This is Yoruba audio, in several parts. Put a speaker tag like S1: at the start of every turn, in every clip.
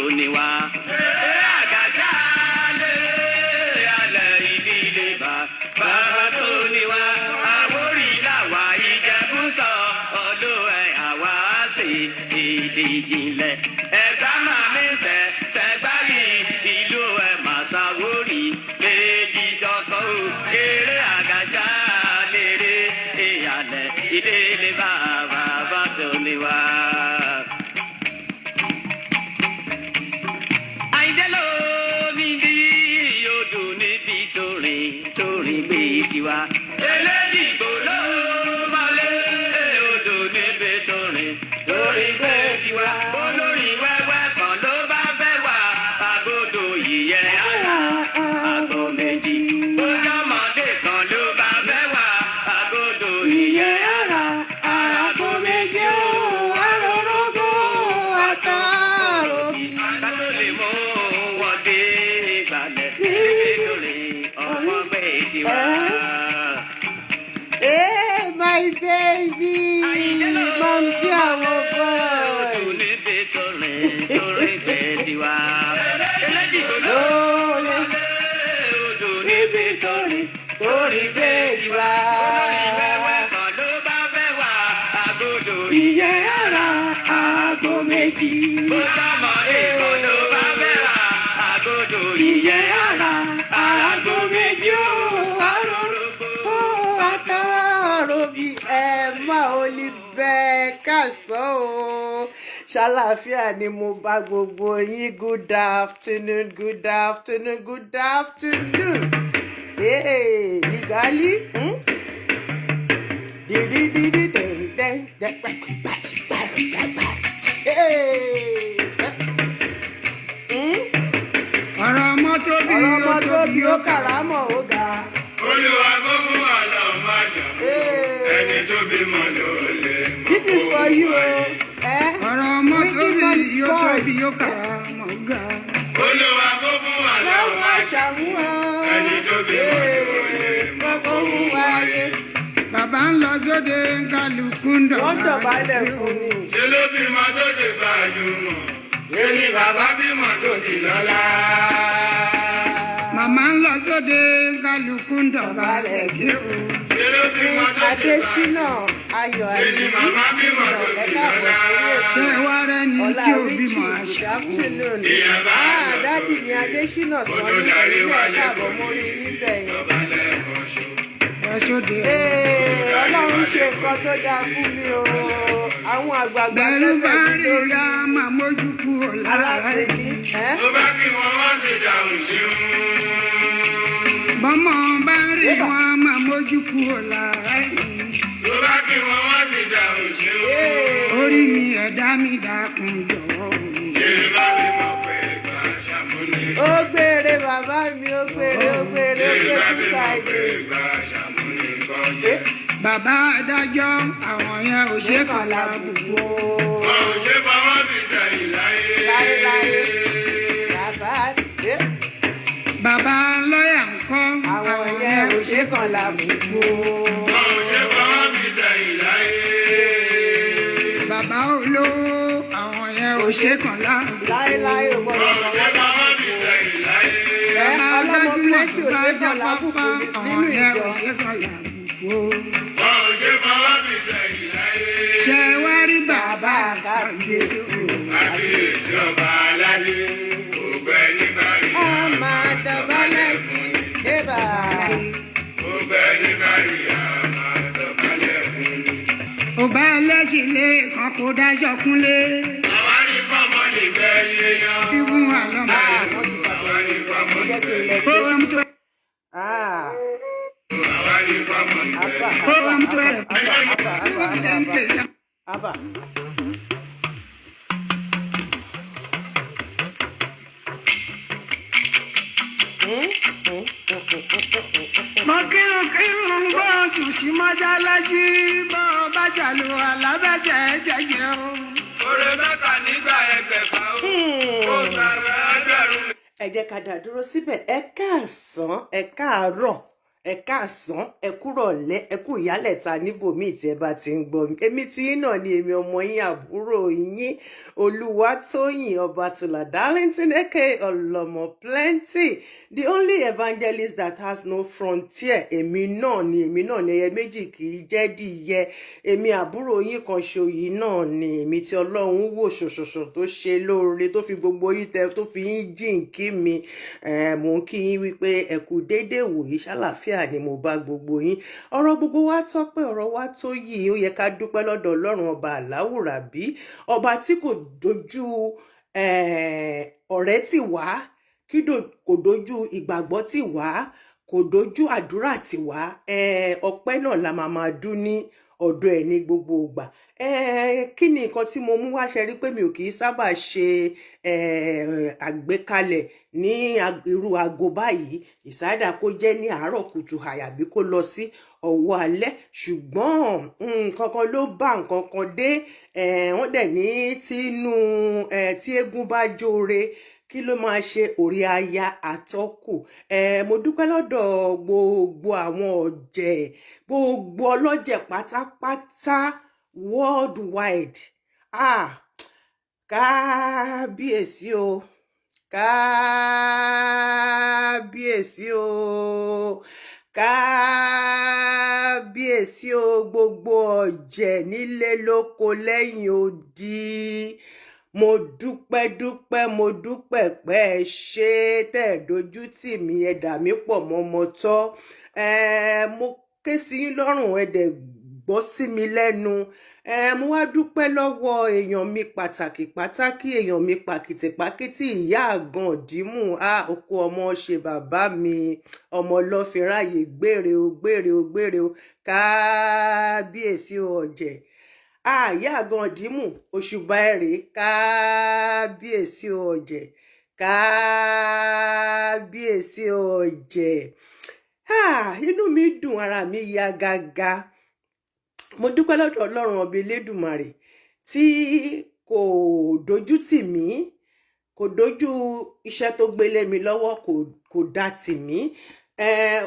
S1: tó ní wá. Eré àgàtà lérè alẹ́ ìdílé bàbá tó ní wá. Àwórì làwà Ìjẹ̀bú sọ ọdún ẹ̀ àwa sì èdè ìjìnlẹ̀. Ẹ̀gbá máa mi sẹ̀ sẹ́gbá yìí ìlú ẹ̀ màsáwórì méjì sọ́kọ̀ o. Eré àgàtà lérè ìyàlẹ̀ ìdílé bàbá tó ní wá. Àyìndé ló ní bí odò níbi tó rìn tó rìn gbé tiwa. Elédìgbò ló mọ̀lé odò níbi tó rìn tó rìn gbé tiwa. Olórí wẹ́wẹ́ kan ló bá fẹ́ wà agodo yìyẹ ara àgbo méjì. Bójọ́mọdé kan ló bá fẹ́ wà agodo yìyẹ
S2: Ìyẹ́ ara àgbo méjì ó àròrógbó àtàrò bí.
S1: Ká tó lè mú wọn dé ìgbàlẹ̀ nítorí ọmọ gbé tiwa.
S2: Hey, my baby, Mamsi àwọn boys.
S1: Níbi tó rìn tó rìn gbé tiwa. Elédìgbò ló
S2: Lórí
S1: odò
S2: níbi tó rìn tó rìn gbé tiwa.
S1: Olórí wẹ́wẹ́ kan ló bá fẹ́ wà agodo.
S2: Ìyẹ́ ara àgbo méjì.
S1: Bójọ́mọdé kan ló bá fẹ́ wà agodo.
S2: Ìyẹ́ ara àgbo méjì ó àròrógbó àtàrò bí. Ẹ má ò lè bẹ́ẹ̀ kásán o. Ṣàlàáfíà ni mo bá gbogbo yín. Good afternoon, good afternoon, good afternoon. Hey, Ligali. Di di di den den den. Hey.
S3: Ọ̀rọ̀ ọmọ tó bí
S2: Ọ̀rọ̀ ọmọ
S3: ó
S2: tó
S3: tó
S2: bí
S3: bí
S2: ó
S3: ó
S2: kàrámọ̀ ó ga.
S4: Olúwa kó mú àlọ́ máa ṣàmú. Ẹni tó bímọ ló lè mọ.
S2: This is for you o. Eh?
S3: Ọ̀rọ̀ ọmọ tó
S2: Wicked
S3: bí
S2: Mom's
S3: ó tó
S2: boys.
S3: bí ó kàràmọ̀ ó ga.
S4: Olúwa kó mú àlọ́
S2: Lọ́wọ́
S4: máa
S2: ṣàmú
S4: ṣàmú.
S2: ọ.
S4: Ẹni tó bímọ ló lè mọ.
S2: Kókó ń wáyé.
S3: Bàbá ń lọ sóde, kálukú ń
S2: Wọ́n dọ̀bálẹ̀
S3: dọ̀bálẹ̀
S2: fún ni.
S4: Ṣé ló bímọ tó ṣe gbajúmọ̀? Ṣé ni bàbá bímọ tó sì lọ́lá?
S3: Màmá ń lọ sóde, kálukú ń dọ̀bálẹ̀ kí o.
S4: Ṣé ló bímọ
S2: Prince
S4: tó ṣe
S2: Adesina Ayọ̀
S4: Ṣé ni
S2: Àlí
S4: màmá bímọ
S2: Junior,
S4: tó
S2: ẹ
S4: sì
S2: káàbọ̀
S4: lọ́lá?
S2: sórí ètò.
S3: Ṣé wá rẹ́ni
S2: Ọlá
S3: tí ò
S2: Richie,
S3: bímọ
S2: good
S3: àṣà?
S2: afternoon.
S4: Ìyá bá
S2: Ah,
S4: lọ
S2: daddy mi
S4: sóde.
S2: Adesina
S4: Kó tó
S2: Sanni,
S4: darí
S2: ilé ẹ
S4: wálé
S2: káàbọ̀
S4: kò
S2: mórí
S4: ní
S2: yín bẹ̀ yẹn.
S4: dọ̀bálẹ̀ kan ṣo.
S3: Lọ sóde.
S2: Ee, Ọlọ́run ṣe nǹkan tó dáa fún mi o. Àwọn àgbààgbà
S3: Bẹ̀rù bá
S2: tẹ́lẹ̀ mi
S3: rí
S2: lórí
S3: ya máa mójú kúrò lára ẹ̀.
S2: alápèlé. Ẹ́
S4: Tó bá kí wọn wá sí dáhùn ṣeun.
S3: Bọ́mọ bá rí
S2: Ébà.
S3: wọn máa mójú kúrò lára ẹ̀.
S4: Tó bá kí wọn wá sí dáhùn ṣeun.
S2: Ee.
S3: Orí mi, ẹ̀dá mi, dákun jọ̀wọ́.
S4: Ṣé bá bímọ pé gbà ṣàmúlẹ̀?
S2: Ó gbére bàbá mi, ó gbére, ó gbére, ó
S4: Ṣé
S2: gbé
S4: bá
S2: two
S4: bímọ pé
S2: tidings.
S4: gbà ṣàmúlẹ̀ kan jẹ́?
S3: Bàbá adájọ́, àwọn yẹn ò ṣe
S2: Ṣé
S3: kàn
S2: kan
S3: lábùkù.
S2: lábùkù o?
S4: Wọn ò ṣe fọwọ́ fi sẹ́yìn láyé.
S2: Láéláé. Bàbá ẹ́
S3: Bàbá lọ́yà ńkọ́?
S2: Àwọn yẹn ò ṣe kan lábùkù o.
S4: Wọn ò ṣe fọwọ́ fi sẹ́yìn láyé.
S3: Bàbá olówó, àwọn yẹn ò ṣe kàn lábùkù.
S2: Láéláé ò gbọ́dọ̀
S4: Wọn ò
S2: kàn
S4: ṣe
S2: wọ́n
S4: fọwọ́ fi
S2: lábùkù o.
S4: sẹ́yìn láyé.
S2: Ẹ
S3: Bàbá
S2: ọlọ́mọ
S3: gbajúmọ̀
S2: plenty ò
S3: tó
S2: ṣe
S3: bá
S2: kàn
S3: jáfáfá,
S2: lábùkù
S3: àwọn
S2: nínú
S3: yẹn
S2: ìjọ.
S3: ò ṣe kàn lábùkù.
S4: Wọn ò ṣe fọwọ́ fi sẹ́yìn láyé.
S3: Ṣé wá rí
S2: Bàbá
S3: bàbá
S2: kábíyèsí o.
S4: Kábíyèsí ọba aládé, ògbẹ́ ní bàrí.
S2: A máa dọ̀bálẹ̀ kí ébà.
S4: Ògbẹ́ ní bàrí, a máa dọ̀bálẹ̀ fún ni.
S3: Ọba ẹlẹ́sìn lé kan kó dáṣọ kúnlé.
S4: Àwárí pọ́nmọ́ nígbẹ́ yéyan.
S3: Ibùn àlọ́mọ.
S2: Ah, wọ́n ti pàtó.
S4: Àwárí pọ́nmọ́
S2: Ẹ jẹ́ kí n lọ
S4: nígbẹ́
S3: Ó
S2: gbé.
S3: ń tó
S2: Ah,
S4: Àwárí pọ́nmọ́
S2: abba,
S4: nígbẹ́
S3: ó
S2: abba,
S3: ń tó
S2: abba,
S3: ẹ̀.
S2: abba, abba, abba, abba, abba.
S3: Mo kírun kírun bó sùn sí mọ́ṣáláṣí, bó bá jàlù alábẹ́jẹ́ jẹ́jẹ́ o.
S4: Oore mẹ́ta nígbà 600 ó. Ó gbàgbé 1000.
S2: Ẹ jẹ́ ká dá dúró síbẹ̀. Ẹ káàsán, ẹ káàárọ̀. Ẹ káàsán, ẹ kúrọ̀lẹ́, ẹ kú ìyálẹ̀ta níbòmíì tí ẹ bá ti ń gbọ́ mi. Èmi tí yín náà ni èmi ọmọ yín, àbúrò yín, Olúwatóyìn Ọbátúlá Darlington, aka Ọlọ́mọ Plenty, the only evangelist that has no frontier. Èmi náà ni, èmi náà ni. Ẹyẹ méjì kì í jẹ́ dìyẹ. Èmi àbúrò yín kan ṣoyí náà ni, èmi tí Ọlọ́run wò ṣoṣoṣo tó ṣe lóore, tó fi gbogbo yín tẹ, tó fi yín jíǹkí mi. Mò ń kí yín wípé ẹ kú déédéé wòyí. Ṣàlàáfíà ni mo bá gbogbo yín? Ọ̀rọ̀ gbogbo wa tọ́pẹ́, ọ̀rọ̀ wa tó yìí. Ó yẹ ká dúpẹ́ lọ́dọ̀ Ọlọ́run Ọba Àláwùrábí, ọba tí kò dojú ọ̀rẹ́ tì wá, kí kò dojú ìgbàgbọ́ tì wá, kò dojú àdúrà tì wá. Ọpẹ́ náà la máa máa dún ní ọ̀dọ̀ ẹ̀ ní gbogbo ìgbà. Kí ni nǹkan tí mo mú wá? Ṣe rí pé mi ò kì í sábà ṣe àgbékalẹ̀ ní irú aago báyìí, ìsáàdà kó jẹ́ ní àárọ̀ kùtù àyàbí kó lọ sí ọwọ́ alẹ́, ṣùgbọ́n nǹkan kan ló bá nǹkan kan dé. Wọ́n dẹ̀ ní tínú tí eégún bá jóore, kí ló máa ṣe orí aya àtọkù? Mo dúpẹ́ lọ́dọ̀ gbogbo àwọn ọ̀jẹ̀, gbogbo ọlọ́jẹ̀ pátápátá worldwide. Ah, kábíyèsí o, kábíyèsí o, kábíyèsí o! Gbogbo ọ̀jẹ̀ nílé lóko lẹ́yìn odi, mo dúpẹ́ dúpẹ́, mo dúpẹ́ pẹ́. Ẹ ṣe tẹ́ ẹ̀ dojú tì mí, ẹ dà mí pọ̀ mọ́ ọmọ tọ́. Mo ké sí yín lọ́rùn, ẹ dẹ̀ gbọ́ sí mi lẹ́nu. Mo wá dúpẹ́ lọ́wọ́ èèyàn mi pàtàkì pàtàkì, èèyàn mi pàkìtìpákìtì, ìyá àgàn òdìmú a oko ọmọ ṣe bàbá mi, ọmọ lọ́fẹ̀ráyè gbére o, gbére o, gbére o. Kábíyèsí o, ọ̀jẹ̀ àyà àgàn òdìmú, òṣùbà ẹ̀rẹ̀. Kábíyèsí o, ọ̀jẹ̀. Kábíyèsí o, ọ̀jẹ̀. Ah, inú mi dùn, ara mi ya gágá. Mo dúpẹ́ lọ́dọ̀ Ọlọ́run Ọba Elédùmarè tí kò dojú tì mí, kò dojú iṣẹ́ tó gbélé mi lọ́wọ́, kò dá tì mí.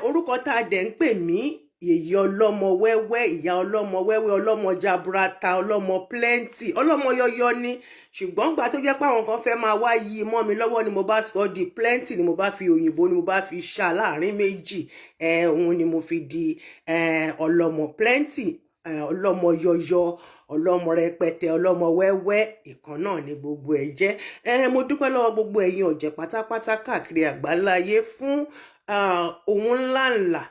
S2: Orúkọ tá a dẹ̀ ń pè mí, yèyé ọlọ́mọ wẹ́wẹ́, ìyá ọlọ́mọ wẹ́wẹ́, ọlọ́mọ jaburata, ọlọ́mọ plenty, ọlọ́mọ yọyọ ni. Ṣùgbọ́n gbà tó jẹ́ pé àwọn kan fẹ́ máa wá yí mọ́ mi lọ́wọ́ ni mo bá sọ di plenty, ni mo bá fi òyìnbó, ni mo bá fi ṣá láàrin méjì. Òun ni mo fi di ọlọ́mọ plenty, ọlọ́mọ yọyọ, ọlọ́mọ rẹpẹtẹ, ọlọ́mọ wẹ́wẹ́, ìkan náà ni gbogbo ẹ̀ jẹ́. Mo dúpẹ́ lọ́wọ́ gbogbo ẹ̀yin ọ̀jẹ̀ pátápátá káàkiri àgbáláyé fún ohun ńláńlá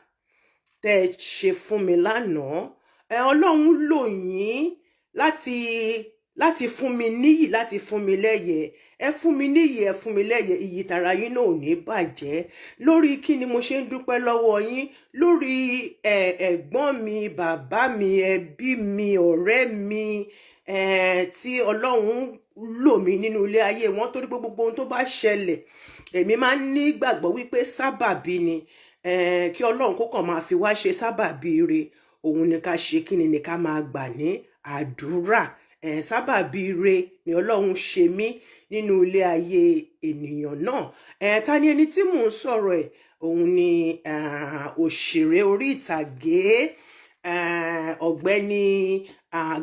S2: tẹ́ ẹ ṣe fún mi lánàá. Ọlọ́run lò yín láti fún mi níyì, láti fún mi lẹ́yẹ. Ẹ fún mi níyì, ẹ fún mi lẹ́yẹ, iyì tara yín náà ò ní bàjẹ́. Lórí kí ni mo ṣe ń dúpẹ́ lọ́wọ́ yín? Lórí ẹ̀gbọ́n mi, bàbá mi, ẹbí mi, ọ̀rẹ́ mi, tí Ọlọ́run lò mí nínú ilé ayé wọn, torí pé gbogbo ohun tó bá ṣẹlẹ̀, èmi máa ń ní gbàgbọ́ wípé sábàbí ni. Kí Ọlọ́run kó kàn máa fi wá ṣe sábàbí ire, òun ni ká ṣe kí ni ká máa gbà ní àdúrà. Sábàbí ire ni Ọlọ́run ṣe mí nínú ilé ayé ènìyàn náà. Ta ni ẹni tí mò ń sọ̀rọ̀ ẹ̀? Òun ni òṣèré orí ìtàgé, ọ̀gbẹ́ni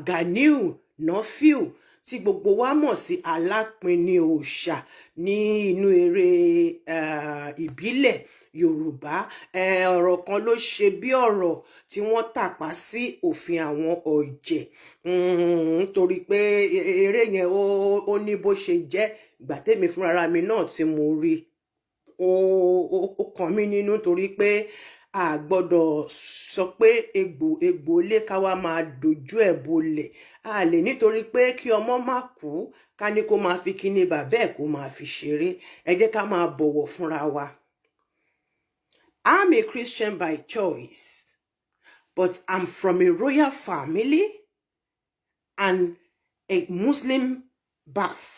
S2: Ganiu Nafiu, tí gbogbo wa mọ̀ sí Alápinni Òòṣà ní inú eré ìbílẹ̀ Yorùbá. Ọ̀rọ̀ kan ló ṣe bí ọ̀rọ̀ tí wọ́n tàpá sí òfin àwọn ọ̀jẹ̀, nítorí pé eré yẹn ó ní bó ṣe jẹ́. Ìgbà tèmi fúnra mi náà tí mo rí, ó kàn mí nínú, torí pé a gbọ́dọ̀ sọ pé egbò egbò lé ká wá máa dojú ẹ̀ bolẹ̀. A lè nítorí pé kí ọmọ má kú, ká ní kó máa fi kíní bàbá ẹ̀ kó máa fi ṣeré. Ẹ jẹ́ ká máa bọ̀wọ̀ fúnra wa. I'm a Christian by choice, but I'm from a royal family and a Muslim birth.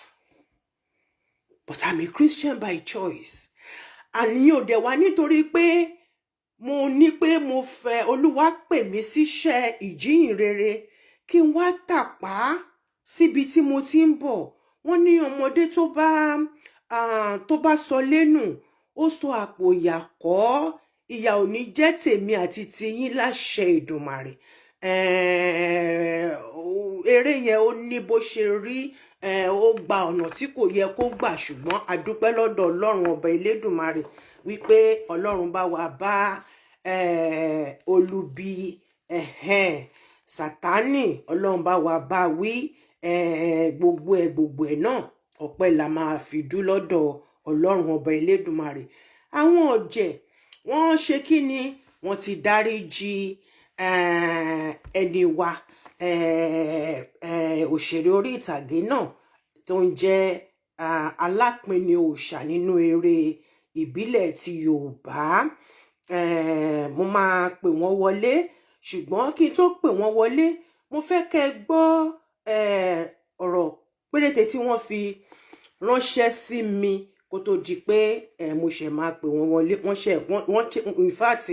S2: But I'm a Christian by choice. Àníyàn ò dẹ̀ wá nítorí pé mo ní pé mo fẹ́ Olúwa pè mí síṣẹ́ ìjíhìn rere kí n wá tàpá síbi tí mo ti ń bọ̀. Wọ́n ní ọmọdé tó bá sọ lẹ́nu, ó sọ àpò ìyà kọ́. Ìyà ò ní jẹ́ tèmi àti tiyín láṣẹ Èdùmàrè. Eré yẹn, ó ní bó ṣe rí, ó gba ọ̀nà tí kò yẹ kó gbà, ṣùgbọ́n a dúpẹ́ lọ́dọ̀ Ọlọ́run Ọba Elédùmarè wípé Ọlọ́run bá wa bá olubi ẹ̀hẹ́n Sátánì, Ọlọ́run bá wa bá wí. Gbogbo ẹ̀ gbogbo ẹ̀ náà, ọpẹ́ la máa fi dú lọ́dọ̀ Ọlọ́run Ọba Elédùmarè. Àwọn ọ̀jẹ̀, wọ́n ṣe kí ni, wọ́n ti dáríjì ẹni wa, òṣèré orí ìtàgé náà tó ń jẹ́ Alápinni Òòṣà nínú eré ìbílẹ̀ ti Yorùbá. Mo máa pè wọ́n wọlé, ṣùgbọ́n kí n tó pè wọ́n wọlé, mo fẹ́ kẹ́ ẹ gbọ́ ọ̀rọ̀ péréte tí wọ́n fi ránṣẹ́ sí mi kó tó di pé mo ṣẹ̀ máa pè wọ́n wọlé. Wọ́n ṣe wọ́n, in fact,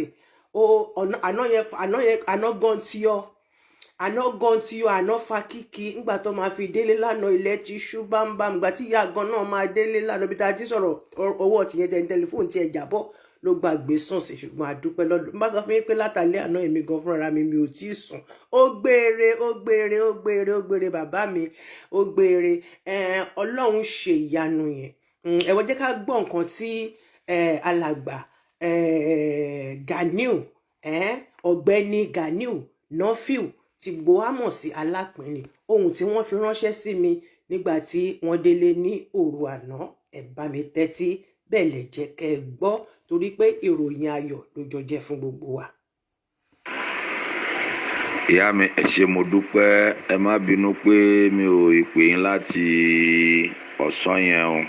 S2: ó ọ̀nà àná yẹn, àná yẹn, àná gan tí ọ, àná gan tí ọ, àná fa kíkì. Ńgbà tó máa fi délé lánàá, ilẹ̀ ti ṣú bámbám. Ìgbà tí ìyá gan náà máa délé lánàá, bí tá a ti sọ̀rọ̀, ọwọ́ tìyẹn tẹ̀ ní tẹlifóònù tí ẹ jábọ́ ló gbàgbé sùn sí. Ṣùgbọ́n àdúpẹ́ lọ́dún. Bá sọ fún yín pé látàlẹ́ àná, èmi gan fúnra mi, mi ò tí ì sùn. Ó gbére, ó gbére, ó gbére, ó gbére, bàbá mi, ó gbére. Ọlọ́run ṣe ìyanu yẹn. Ẹ wọ́n jẹ́ ká gbọ́ nǹkan tí alàgbà Ganiu, ọ̀gbẹ́ni Ganiu Nọ́fíù tí gbogbo wa mọ̀ sí Alápinni, ohun tí wọ́n fi ránṣẹ́ sí mi nígbà tí wọ́n délé ní òru àná. Ẹ bá mi tẹ́tí bẹ́ẹ̀ lẹ̀, jẹ́ kẹ́ ẹ gbọ́, torí pé ìròyìn ayọ̀ ló jọ jẹ́ fún gbogbo wa.
S5: Ìyá mi, ẹ ṣé, mo dúpẹ́. Ẹ má bínú pé mi ò ìpè yín láti ọ̀sán yẹn o.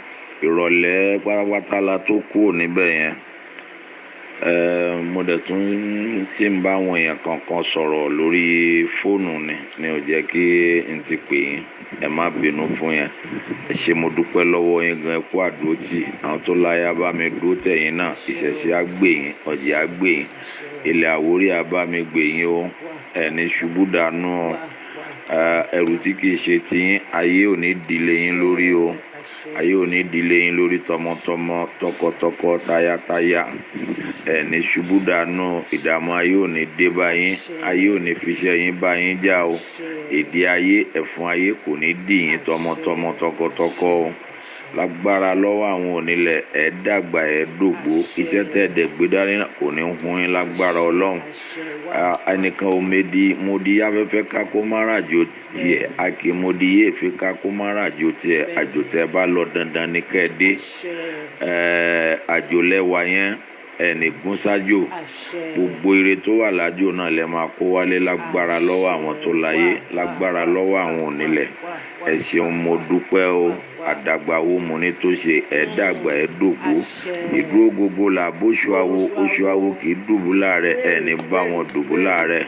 S5: Ìrọ̀lẹ́ pátápátá la tó kúrò níbẹ̀ yẹn. Mo dẹ̀ tún sì ń bá àwọn èèyàn kankan sọ̀rọ̀ lórí fóònù ni ò jẹ́ kí n ti pè yín. Ẹ má bínú fún yẹn. Ẹ ṣé, mo dúpẹ́ lọ́wọ́ yín gan. Ẹ kú àdúrótì. Àwọn tó láyà bá mi dúró tẹ̀yìn náà, ìṣẹ̀ṣe á gbè yín, ọ̀jẹ̀ á gbè yín, ilẹ̀ Àwórì á bá mi gbè yín o. Ẹ ní ṣubú dànù o. Ẹrù tí kìí ṣe tiyín, ayé ò ní dìlé yín lórí o. Ayé ò ní dìlé yín lórí tọmọtọmọ, tọkọtọkọ, tayátayá. Ẹ ní ṣubú dànù. Ìdààmú ayé ò ní dé bá yín. Ayé ò ní fiṣẹ́ yín bá yín jà o. Èdè ayé, ẹ̀fún ayé kò ní dì yín tọmọtọmọ, tọkọtọkọ o. Lágbára lọ́wọ́ àwọn onílẹ̀, ẹ̀ dàgbà, ẹ̀ dògbó. Iṣẹ́ tẹ̀ dẹ̀ gbé dání náà kò ní hun yín lágbára Ọlọ́run. Ẹnìkan ò medi mo di afẹ́fẹ́ ká kó má ràjò tiẹ̀, a kì í mo di yéèfé ká kó má ràjò tiẹ̀. Àjò tẹ́ bá lọ, dandan ní kẹ́ ẹ dé. Àjò lẹ́wà yẹn, ẹnì gún sájò. Gbogbo ire tó wà lájò náà lẹ máa kó wálé lágbára lọ́wọ́ àwọn tó láyé, lágbára lọ́wọ́ àwọn onílẹ̀. Ẹ ṣeun, mo dúpẹ́ o. Àdàgbà wo mo ní tó ṣe. Ẹ dàgbà, ẹ dògbó. Ìdúró gbogbo là bóṣù awo, oṣù awo kì í dùbúlà rẹ. Ẹni bá wọn dùbúlà rẹ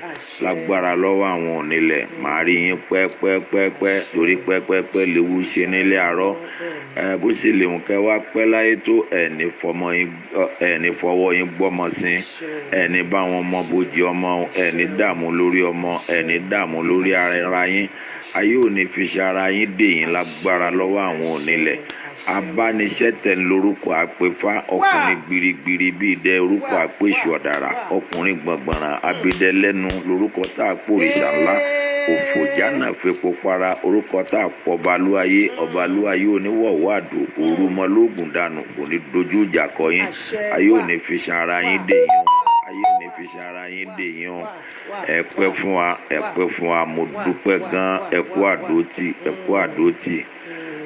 S5: lágbára lọ́wọ́ àwọn onílẹ̀. Màá rí yín pẹ́pẹ́pẹ́pẹ́, torí pẹ́pẹ́pẹ́ léwu ṣe nílé àárọ̀. Ẹ bó sì lè mú kẹ́ wá pẹ́ láyé tó, ẹni fọmọ yín, ẹni fọwọ́ yín gbọ́mọ sí, ẹni bá wọn mọ bójì ọmọ, ẹni dààmú lórí ọmọ, ẹni dààmú lórí ara yín. Ayé ò ní fi ṣe ara yín dè yín lágbára lọ́wọ́ àwọn onílẹ̀. Abániṣẹ́tẹ̀ lórúkọ àpèfá, ọkùnrin gbirigbiri bíi dẹ orúkọ àpèṣù ọ̀dàrà, ọkùnrin gbọ̀ngbọ̀nràn abidẹ lẹ́nu lórúkọ tá a pòrìṣà ńlá òfòjánà fepo para, orúkọ tá a pọ̀ ọbalúayé. Ọbalúayé oníwọ̀wọ́ àdó òrùmọlógún dànù kò ní dojú ìjà kọ yín. Ayé ò ní fi ṣe ara yín dè yín o. Ayé ò ní fi ṣe ara yín dè yín o. Ẹ pẹ́ fún wa, ẹ pẹ́ fún wa. Mo dúpẹ́ gan. Ẹ kú àdótì, ẹ kú àdótì.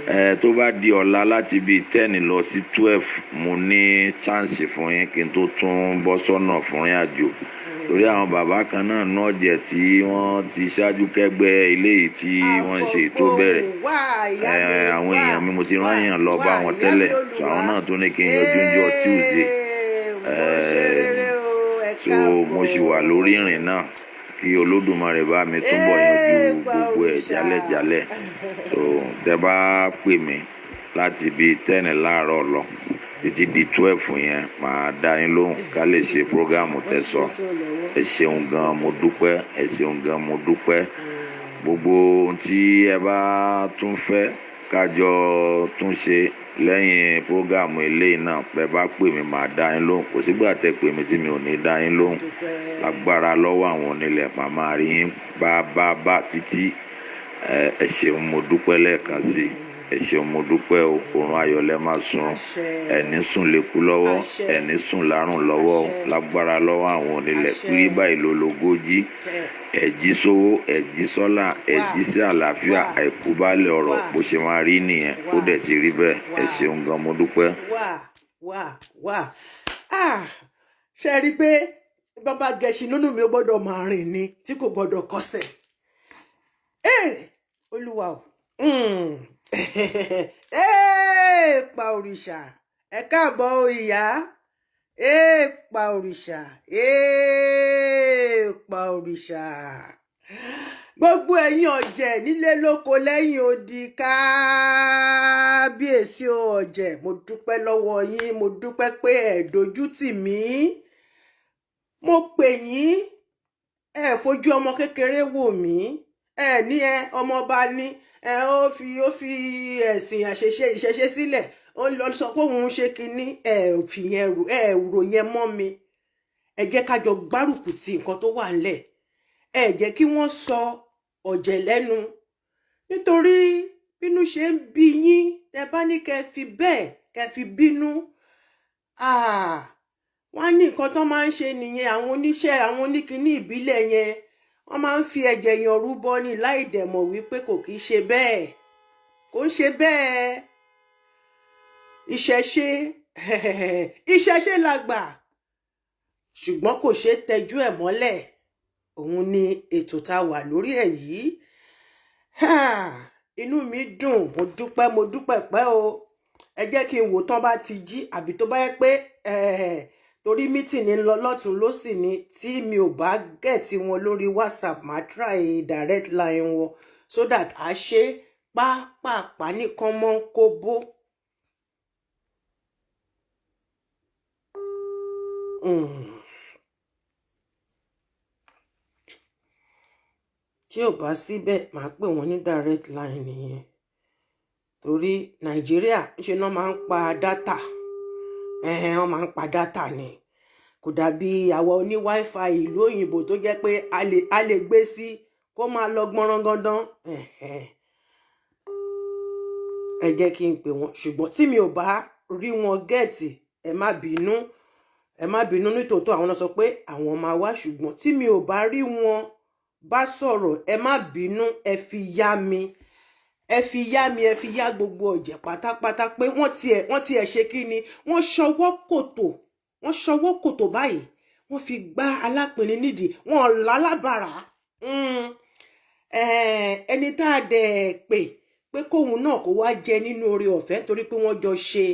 S5: Ẹ tó bá di ọ̀la, láti bíi 10 lọ sí 12, mo ní chance fún yín kí n tó tún bọ́ sọ́nà fún ìrìn àjò, torí àwọn bàbá kan náà náà jẹ́ tí wọ́n ti ṣáájú kẹ́gbẹ́ ilé yìí tí wọ́n ń ṣe tó bẹ̀rẹ̀. Àwọn èèyàn mi, mo ti rán èèyàn lọ bá wọn tẹ́lẹ̀, so àwọn náà tún ní kí n yọjú ní Tuesday. So mo sì wà lórí ìrìn náà, kí Olódùmarè bá mi túbọ̀ yanjú gbogbo ẹ̀ jálẹ̀jálẹ̀. So tẹ bá pè mí láti bíi 10 láàárọ̀ lọ títí di 12 yẹn, màá dá yín lóhùn ká lè ṣe program tẹ̀sán. Ẹ ṣeun gan, mo dúpẹ́. Ẹ ṣeun gan, mo dúpẹ́. Gbogbo ohun tí ẹ bá tún fẹ́ Kájọ tún ṣe lẹ́yìn prógáàmù eléyìí náà. Bẹ́ bá pè mí, màá dá yín lóhùn. Kò sígbà tẹ́ pè mí tí mi ò ní dá yín lóhùn.
S2: Dúpẹ́.
S5: Lágbára lọ́wọ́ àwọn onílẹ̀, màmá rí yín bá bá bá títí. Ẹ ṣeun, mo dúpẹ́ lẹ́ẹ̀kan sí i. Ẹ ṣeun, mo dúpẹ́ o. Oorun ayọ̀ lẹ máa sùn.
S2: Àṣẹ.
S5: Ẹni sùn lékú lọ́wọ́.
S2: Àṣẹ.
S5: Ẹni sùn lárùn lọ́wọ́ o.
S2: Àṣẹ.
S5: Lágbára lọ́wọ́ àwọn onílẹ̀.
S2: Àṣẹ.
S5: Kúrí báyìí ló lógójì.
S2: Àṣẹ.
S5: Ẹ̀jí sówó, ẹ̀jí sọ́là, ẹ̀jí sí àlàáfíà,
S2: Wà.
S5: àìkú baálẹ̀ ọ̀rọ̀.
S2: Wà.
S5: Bó ṣe máa rí nìyẹn, ó
S2: Wà.
S5: dẹ̀ ti rí bẹ́ẹ̀. Ẹ
S2: Wà.
S5: ṣeun gan, mo dúpẹ́.
S2: Wà wà wà. Ah, ṣe rí i pé bàbá gẹṣin nínú mi, ó gbọ́dọ̀ máa rìn ni tí kò gbọ́dọ̀ kọsẹ̀. Ee, Olúwa o. Ee, pa òrìṣà, ẹ káàbọ̀ o ìyá. Ee, pa òrìṣà. Ee, pa òrìṣà. Gbogbo ẹ̀yin ọ̀jẹ̀ nílé lóko lẹ́yìn odi, kábíyèsí o ọ̀jẹ̀, mo dúpẹ́ lọ́wọ́ yín. Mo dúpẹ́ pé ẹ dojú tì mí. Mo pè yín, ẹ fojú ọmọ kékeré wò mí. Ẹ ní ẹ ọmọọba ní ẹ ó fi ẹ̀sìn àṣẹṣe ìṣẹ̀ṣe sílẹ̀, ó lọ sọ pé òun ń ṣe kinní. Ẹ fi yẹn rò, ẹ rò yẹn mọ́ mi. Ẹ jẹ́ ká jọ gbárùkù ti nǹkan tó wà ńlẹ̀. Ẹ jẹ́ kí wọ́n sọ ọ̀jẹ̀ lẹ́nu, nítorí bínú ṣe ń bí yín, tẹ bá ní kẹ́ fi bẹ́ẹ̀ kẹ́ fi bínú, ah, wọ́n á ní nǹkan tó máa ń ṣe nìyẹn. Àwọn oníṣẹ́, àwọn oníkinní ìbílẹ̀ yẹn, wọ́n máa ń fi ẹ̀jẹ̀ yàn rúbọ ní, láì dẹ̀ mọ̀ wípé kò kìí ṣe bẹ́ẹ̀, kò ń ṣe bẹ́ẹ̀. Ìṣẹ̀ṣe, ìṣẹ̀ṣe làgbà, ṣùgbọ́n kò ṣeé tẹjú ẹ̀ mọ́lẹ̀. Òun ni ètò tá a wà lórí ẹ̀ yìí. Inú mi dùn, mo dúpẹ́, mo dúpẹ́ pẹ́ o. Ẹ jẹ́ kí n wò tán bá ti jí, àbí tó bá yẹ pé torí meeting ń lọ lọ́tún lọ́sì ni, tí mi ò bá get wọn lórí WhatsApp, máa try direct line wọn so that a ṣe pápápá nìkan mọ́ kó bó. Tí ò bá síbẹ̀, màá pè wọ́n ní direct line nìyẹn, torí Nàìjíríà ṣe náà máa ń pa data. Ẹ̀hẹ̀n, wọ́n máa ń pa data ni. Kò dàbí àwa oní wifi ìlú òyìnbó tó jẹ́ pé a lè gbé sí kó máa lọ gbọ́nrán gandan. Ẹ̀hẹ̀n. Ẹ jẹ́ kí n pè wọ́n, ṣùgbọ́n tí mi ò bá rí wọn get, ẹ má bínú, ẹ má bínú. Nítòótọ́, àwọn náà sọ pé àwọn máa wá, ṣùgbọ́n tí mi ò bá rí wọn bá sọ̀rọ̀, ẹ má bínú. Ẹ fi yá mi, ẹ fi yá mi, ẹ fi yá gbogbo ọ̀jẹ̀ pátápátá pé wọ́n tiẹ̀ ṣe kí ni, wọ́n ṣọwọ́ kòtò, wọ́n ṣọwọ́ kòtò báyìí, wọ́n fi gbá alápinni nídìí, wọ́n lálábàrà. Ẹni tá a dẹ̀ pè pé kóun náà kó wá jẹ nínú oore ọ̀fẹ́, torí pé wọ́n jọ ṣe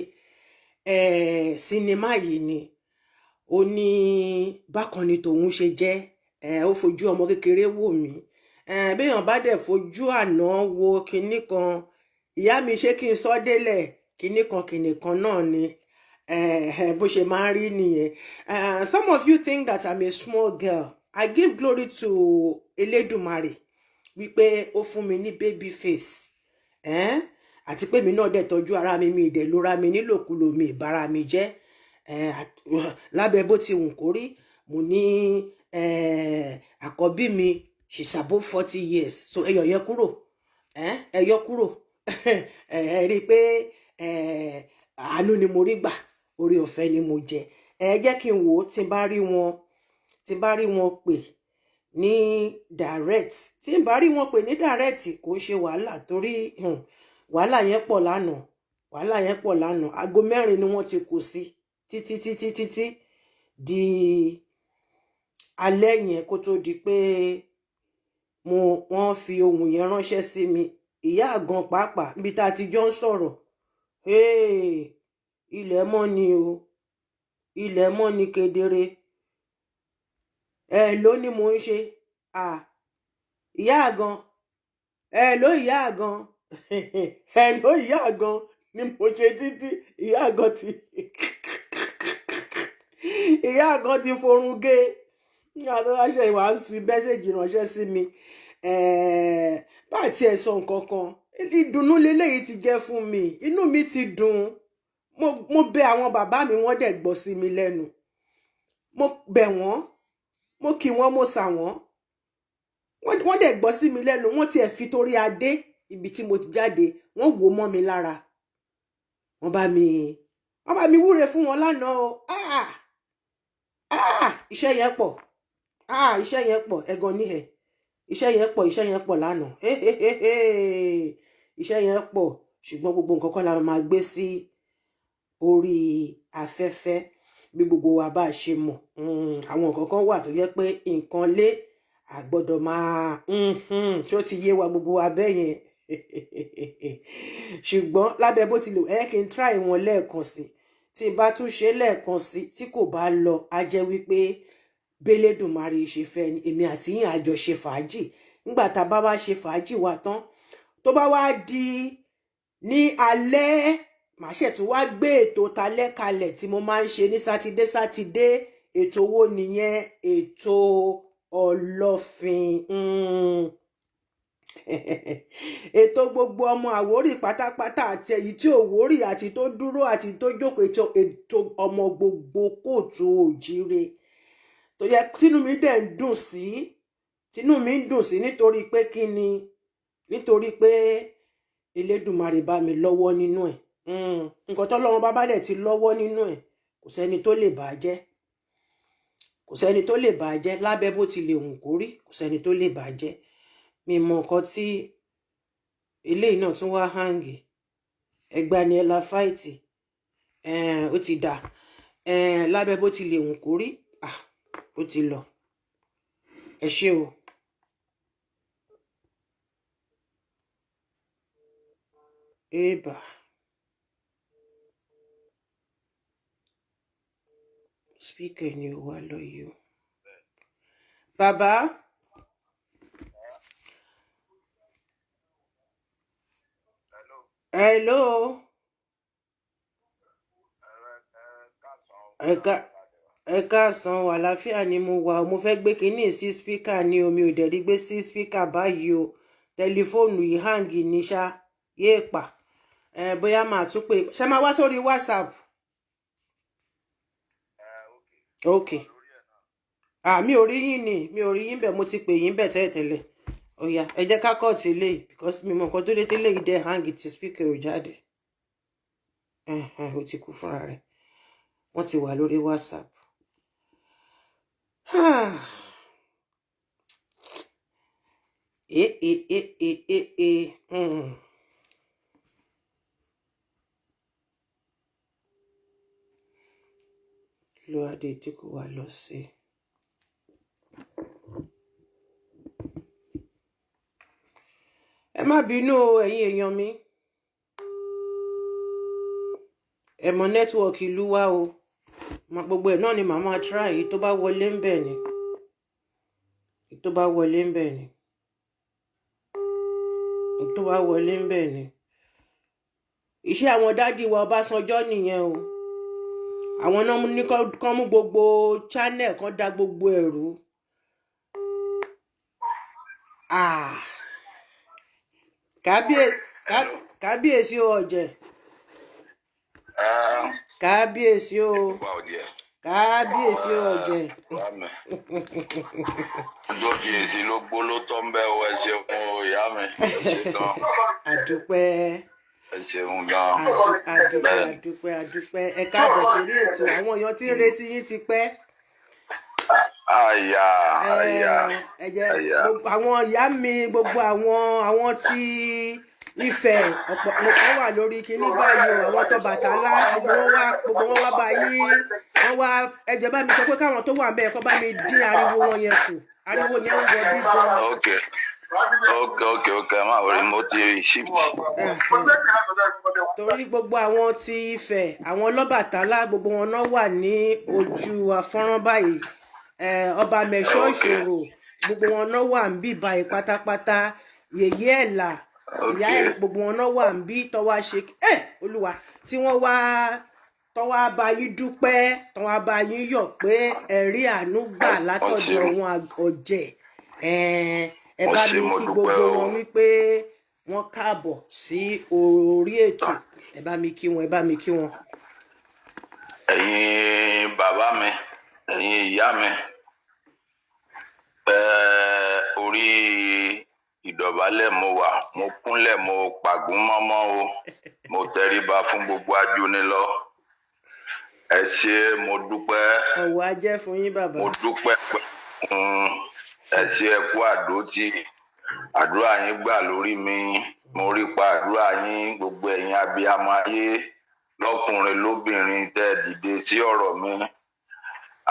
S2: sinimá yìí ni, ó ní bákan ni tòun ṣe jẹ́. Ó fojú ọmọ kékeré wò mí. Béèyàn bá dẹ̀ fojú àná wo kinní kan, ìyá mi, ṣé kí n sọ délẹ̀? Kinní kan kinní kan náà ni. Bó ṣe máa ń rí nìyẹn. Some of you think that I'm a small girl. I give glory to Elédùmarè wípé ó fún mi ní baby face, eh? Àti pé mi náà dẹ̀ tọ́jú ara mi, mi ìdẹ̀ lóra mi nílòkulò, mi ìbára mi jẹ́. Lábẹ́ bó ti wù kó rí, mo ní àkọ́bí mi, she's above 40 years, so ẹ yọ yẹn kúrò, ẹ yọ kúrò. Ẹ rí i pé àánú ni mo rí gbà, orí ọ̀fẹ́ ni mo jẹ. Ẹ jẹ́ kí n wò ó, tí n bá rí wọn, tí n bá rí wọn pè ní direct. Tí n bá rí wọn pè ní direct, kò ṣe wàhálà, torí wàhálà yẹn pọ̀ lánàá, wàhálà yẹn pọ̀ lánàá. Aago 4 ni wọ́n ti kù sí títí títí títí di alẹ́ yẹn, kó tó di pé mo wọ́n fi ohùn yẹn ránṣẹ́ sí mi. Ìyá àgàn pàápàá, níbi tá a ti jọ ń sọ̀rọ̀, ilẹ̀ mọ́ ni o, ilẹ̀ mọ́ ni kedere. Ẹ ló ní mò ń ṣe à ìyá àgàn, ẹ ló ìyá àgàn, ẹ ló ìyá àgàn ni mo ṣe títí. Ìyá àgàn ti forun gé nígbà tó wá ṣe ìwà fi message ránṣẹ́ sí mi. Bá tiẹ̀ sọ nǹkan kan. Ìdùnnú leléyìí ti jẹ́ fún mi, inú mi ti dùn. Mo bẹ̀ àwọn bàbá mi, wọ́n dẹ̀ gbọ́ sí mi lẹ́nu. Mo bẹ̀ wọ́n, mo kí wọ́n, mo sà wọ́n, wọ́n dẹ̀ gbọ́ sí mi lẹ́nu. Wọ́n tiẹ̀ fi torí adé ibi tí mo ti jáde, wọ́n wò mọ́ mi lára. Wọ́n bá mi wúre fún wọn lánàá o. Ah ah, iṣẹ́ yẹn pọ̀. Ah, iṣẹ́ yẹn pọ̀. Ẹ̀gàn ní ẹ̀, iṣẹ́ yẹn pọ̀, iṣẹ́ yẹn pọ̀ lánàá. Iṣẹ́ yẹn pọ̀, ṣùgbọ́n gbogbo nǹkan kọ́ la máa gbé sí orí afẹ́fẹ́ bí gbogbo wa bá ṣe mọ̀. Àwọn nǹkan kan wà tó yẹ pé nǹkan lé àgbọ́dọ̀ máa, ṣó ti yé wa gbogbo wa bẹ́ẹ̀ yẹn? Ṣùgbọ́n lábẹ́ bó ti lò ẹ́, kí n try wọn lẹ́ẹ̀kan sí. Tí n bá tún ṣe lẹ́ẹ̀kan sí, tí kò bá lọ, á jẹ́ wípé b'Elédùmarè ṣe fẹ́ ni. Èmi àti yín àjọ ṣe fàájì. Nígbà tá a bá wá ṣe fàájì wa tán, tó bá wá di ní alẹ́, màá ṣe tún wá gbé ètò talẹ́ kalẹ̀ tí mo máa ń ṣe ní Sátidé Sátidé. Ètò wo nìyẹn? Ètò Ọlọ́fin. Ètò gbogbo ọmọ Àwórì pátápátá, àti èyí tí ò wórì, àti tó dúró, àti tó jókòó, ètò ọmọ gbogbo kóòtù òjíire tó yẹ, tínú mi dẹ̀ ń dùn sí, tínú mi ń dùn sí, nítorí pé kí ni? Nítorí pé Elédùmarè bá mi lọ́wọ́ nínú ẹ̀. Nǹkan tọ́lọ́run bá bá dẹ̀ ti lọ́wọ́ nínú ẹ̀, kò sẹ́ni tó lè bà á jẹ́, kò sẹ́ni tó lè bà á jẹ́. Lábẹ́ bó ti lè hùn kó rí, kò sẹ́ni tó lè bà á jẹ́. Mi mọ nǹkan tí eléyìí náà tún wá hang. Ẹgbà ni ẹ la fáìtì, ó ti dà. Lábẹ́ bó ti lè hùn kó rí, ó ti lọ. Ẹ ṣé o. Eba, speaker ni ó wá lọ yìí o. Bàbá, hello. Ẹ káàsán. Àlàáfíà ni mo wà. Mo fẹ́ gbé kínní sí speaker ni omi ò dẹ̀ rí gbé sí speaker báyìí o. Tẹlifóònù yìí hang ní ṣá, yéè pa ẹ. Bóyá màá tún pè. Ṣé máa wá sórí WhatsApp? Ok. Ah, mi ò rí yín ni, mi ò rí yín bẹ́ẹ̀. Mo ti pè yín bẹ́ẹ̀ tẹ́lẹ̀tẹ́lẹ̀. Ó yá, ẹ jẹ́ ká cut eléyìí because mi mọ nǹkan tó dé tẹ́lẹ̀ yìí dẹ́ hang ti speaker ò jáde. Ó ti kú fúnra rẹ̀. Wọ́n ti wà lórí WhatsApp. Eh, eh, eh, eh, eh, eh. Kí ló wá dé tí kò wá lọ sí? Ẹ má bínú o, ẹ̀yin èèyàn mi. Ẹ mọ network ìlú wa o. Gbogbo ẹ̀ náà ni màá máa try. Èyí tó bá wọlé ń bẹ̀ ni, èyí tó bá wọlé ń bẹ̀ ni, èyí tó bá wọlé ń bẹ̀ ni. Iṣẹ́ àwọn daddy wa Ọbásanjọ́ nìyẹn o. Àwọn náà ní kán mú gbogbo channel kan, dá gbogbo ẹ̀rú. Ah, kábíyèsí o, ọ̀jẹ̀. Kábíyèsí o. Kábíyèsí o, ọ̀jẹ̀.
S5: Kábíyèsí ló gbó ló tọ́ ń bẹ́ o. Ẹ ṣeun o, ìyá mi, ẹ ṣe gan.
S2: Àdúpẹ́.
S5: Ẹ ṣeun gan.
S2: Àdúpẹ́, àdúpẹ́, àdúpẹ́. Ẹ káàbọ̀ sórí ètò. Àwọn èèyàn tí ń retí yín ti pẹ́.
S5: Àyà àyà.
S2: Ẹ jẹ́
S5: Àyà.
S2: Gbogbo àwọn ìyá mi, gbogbo àwọn tí Ifẹ̀, ọ̀pọ̀ kan wà lórí kinní báyìí o. Àwọn tó Bàtálá, gbogbo wọn wá báyìí. Wọ́n wá. Ẹ jọ̀ọ́, bá mi sọ pé káwọn tó wà ń bẹ̀ kó bá mi dín ariwo wọn yẹn kù. Ariwo yẹn ń wọ bí gan.
S5: Ok, ẹ má worry, mo ti shift.
S2: Torí gbogbo àwọn tí Ifẹ̀, àwọn Ọlọ́bàtálá, gbogbo wọn náà wà ní ojú afọ́nrán báyìí. Ọba Mẹ̀ṣọ́ Ìṣòro, gbogbo wọn náà wà ń bí báyìí pátápátá. Yèyé Ẹ̀là, ìyá ẹ̀, gbogbo wọn náà wà ń bí tọ́wá ṣe ẹ olúwa tí wọ́n wá tọ́wá bá yín dúpẹ́, tọ́wá bá yín yọ̀ pé ẹ̀rí àánú gbà látọ̀dọ̀
S5: Ṣeun.
S2: wọn ọ̀jẹ̀. Ẹ
S5: Mo
S2: bá
S5: ṣe,
S2: mi
S5: mo
S2: kí
S5: dúpẹ́
S2: gbogbo
S5: o.
S2: wọn wípé Wọ́n káàbọ̀ sí orí ètò. Ẹ bá mi kí wọn, ẹ bá mi kí wọn.
S5: Ẹ̀yin bàbá mi, ẹ̀yin ìyá mi, orí ìdọ̀bálẹ̀ mo wà, mo kúnlẹ̀, mo pàgún mọ́mọ́ o, mo tẹríba fún gbogbo ajónilọ. Ẹ ṣé, mo dúpẹ́.
S2: Ọ̀wọ̀ á jẹ́ fún yín, bàbá.
S5: Mo dúpẹ́ pẹ́. Ẹ ṣé, ẹ kú àdótì, àdúrà yín gbà lórí mi. Mo rí pa àdúrà yín, gbogbo ẹ̀yin abiyamọ ayé, lọ́kùnrin lóbìnrin, tẹ́ ẹ dìde sí ọ̀rọ̀ mi.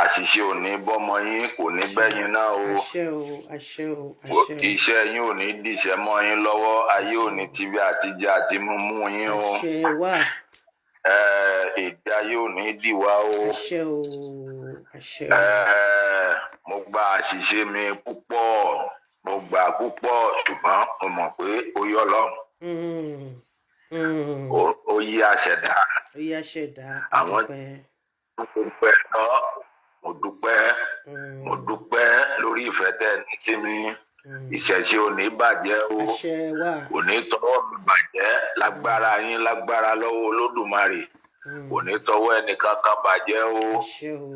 S5: Àṣìṣe ò ní bọ́mọ yín, kò ní bẹ́yìn náà o.
S2: Àṣẹ o, àṣẹ o, àṣẹ o.
S5: Iṣẹ́ yín ò ní dìṣẹ́ mọ́ yín lọ́wọ́, ayé ò ní tibí àtijọ́ àti mímú yín o.
S2: Àṣẹ wà.
S5: Èdè ayé ò ní dìwà o.
S2: Àṣẹ o, àṣẹ o.
S5: Mo gba àṣìṣe mi púpọ̀, mo gbà púpọ̀, ṣùgbọ́n mo mọ̀ pé ó yọ Ọlọ́run. Ó yí àṣẹdá.
S2: Ó yá ṣẹ̀dá.
S5: Àwọn
S2: àdúpẹ́.
S5: Mo dúpẹ́ náà, mo dúpẹ́, mo dúpẹ́ lórí ìfẹ́ tẹ́ ẹ ní sí mi. Ìṣẹ̀ṣe ò ní bàjẹ́ o.
S2: Àṣẹ wà.
S5: Kò ní tọwọ́ mi bàjẹ́, lágbára yín, lágbára lọ́wọ́ Olódùmarè. Kò ní tọwọ́ ẹnìkankan bàjẹ́ o.
S2: Àṣẹ o.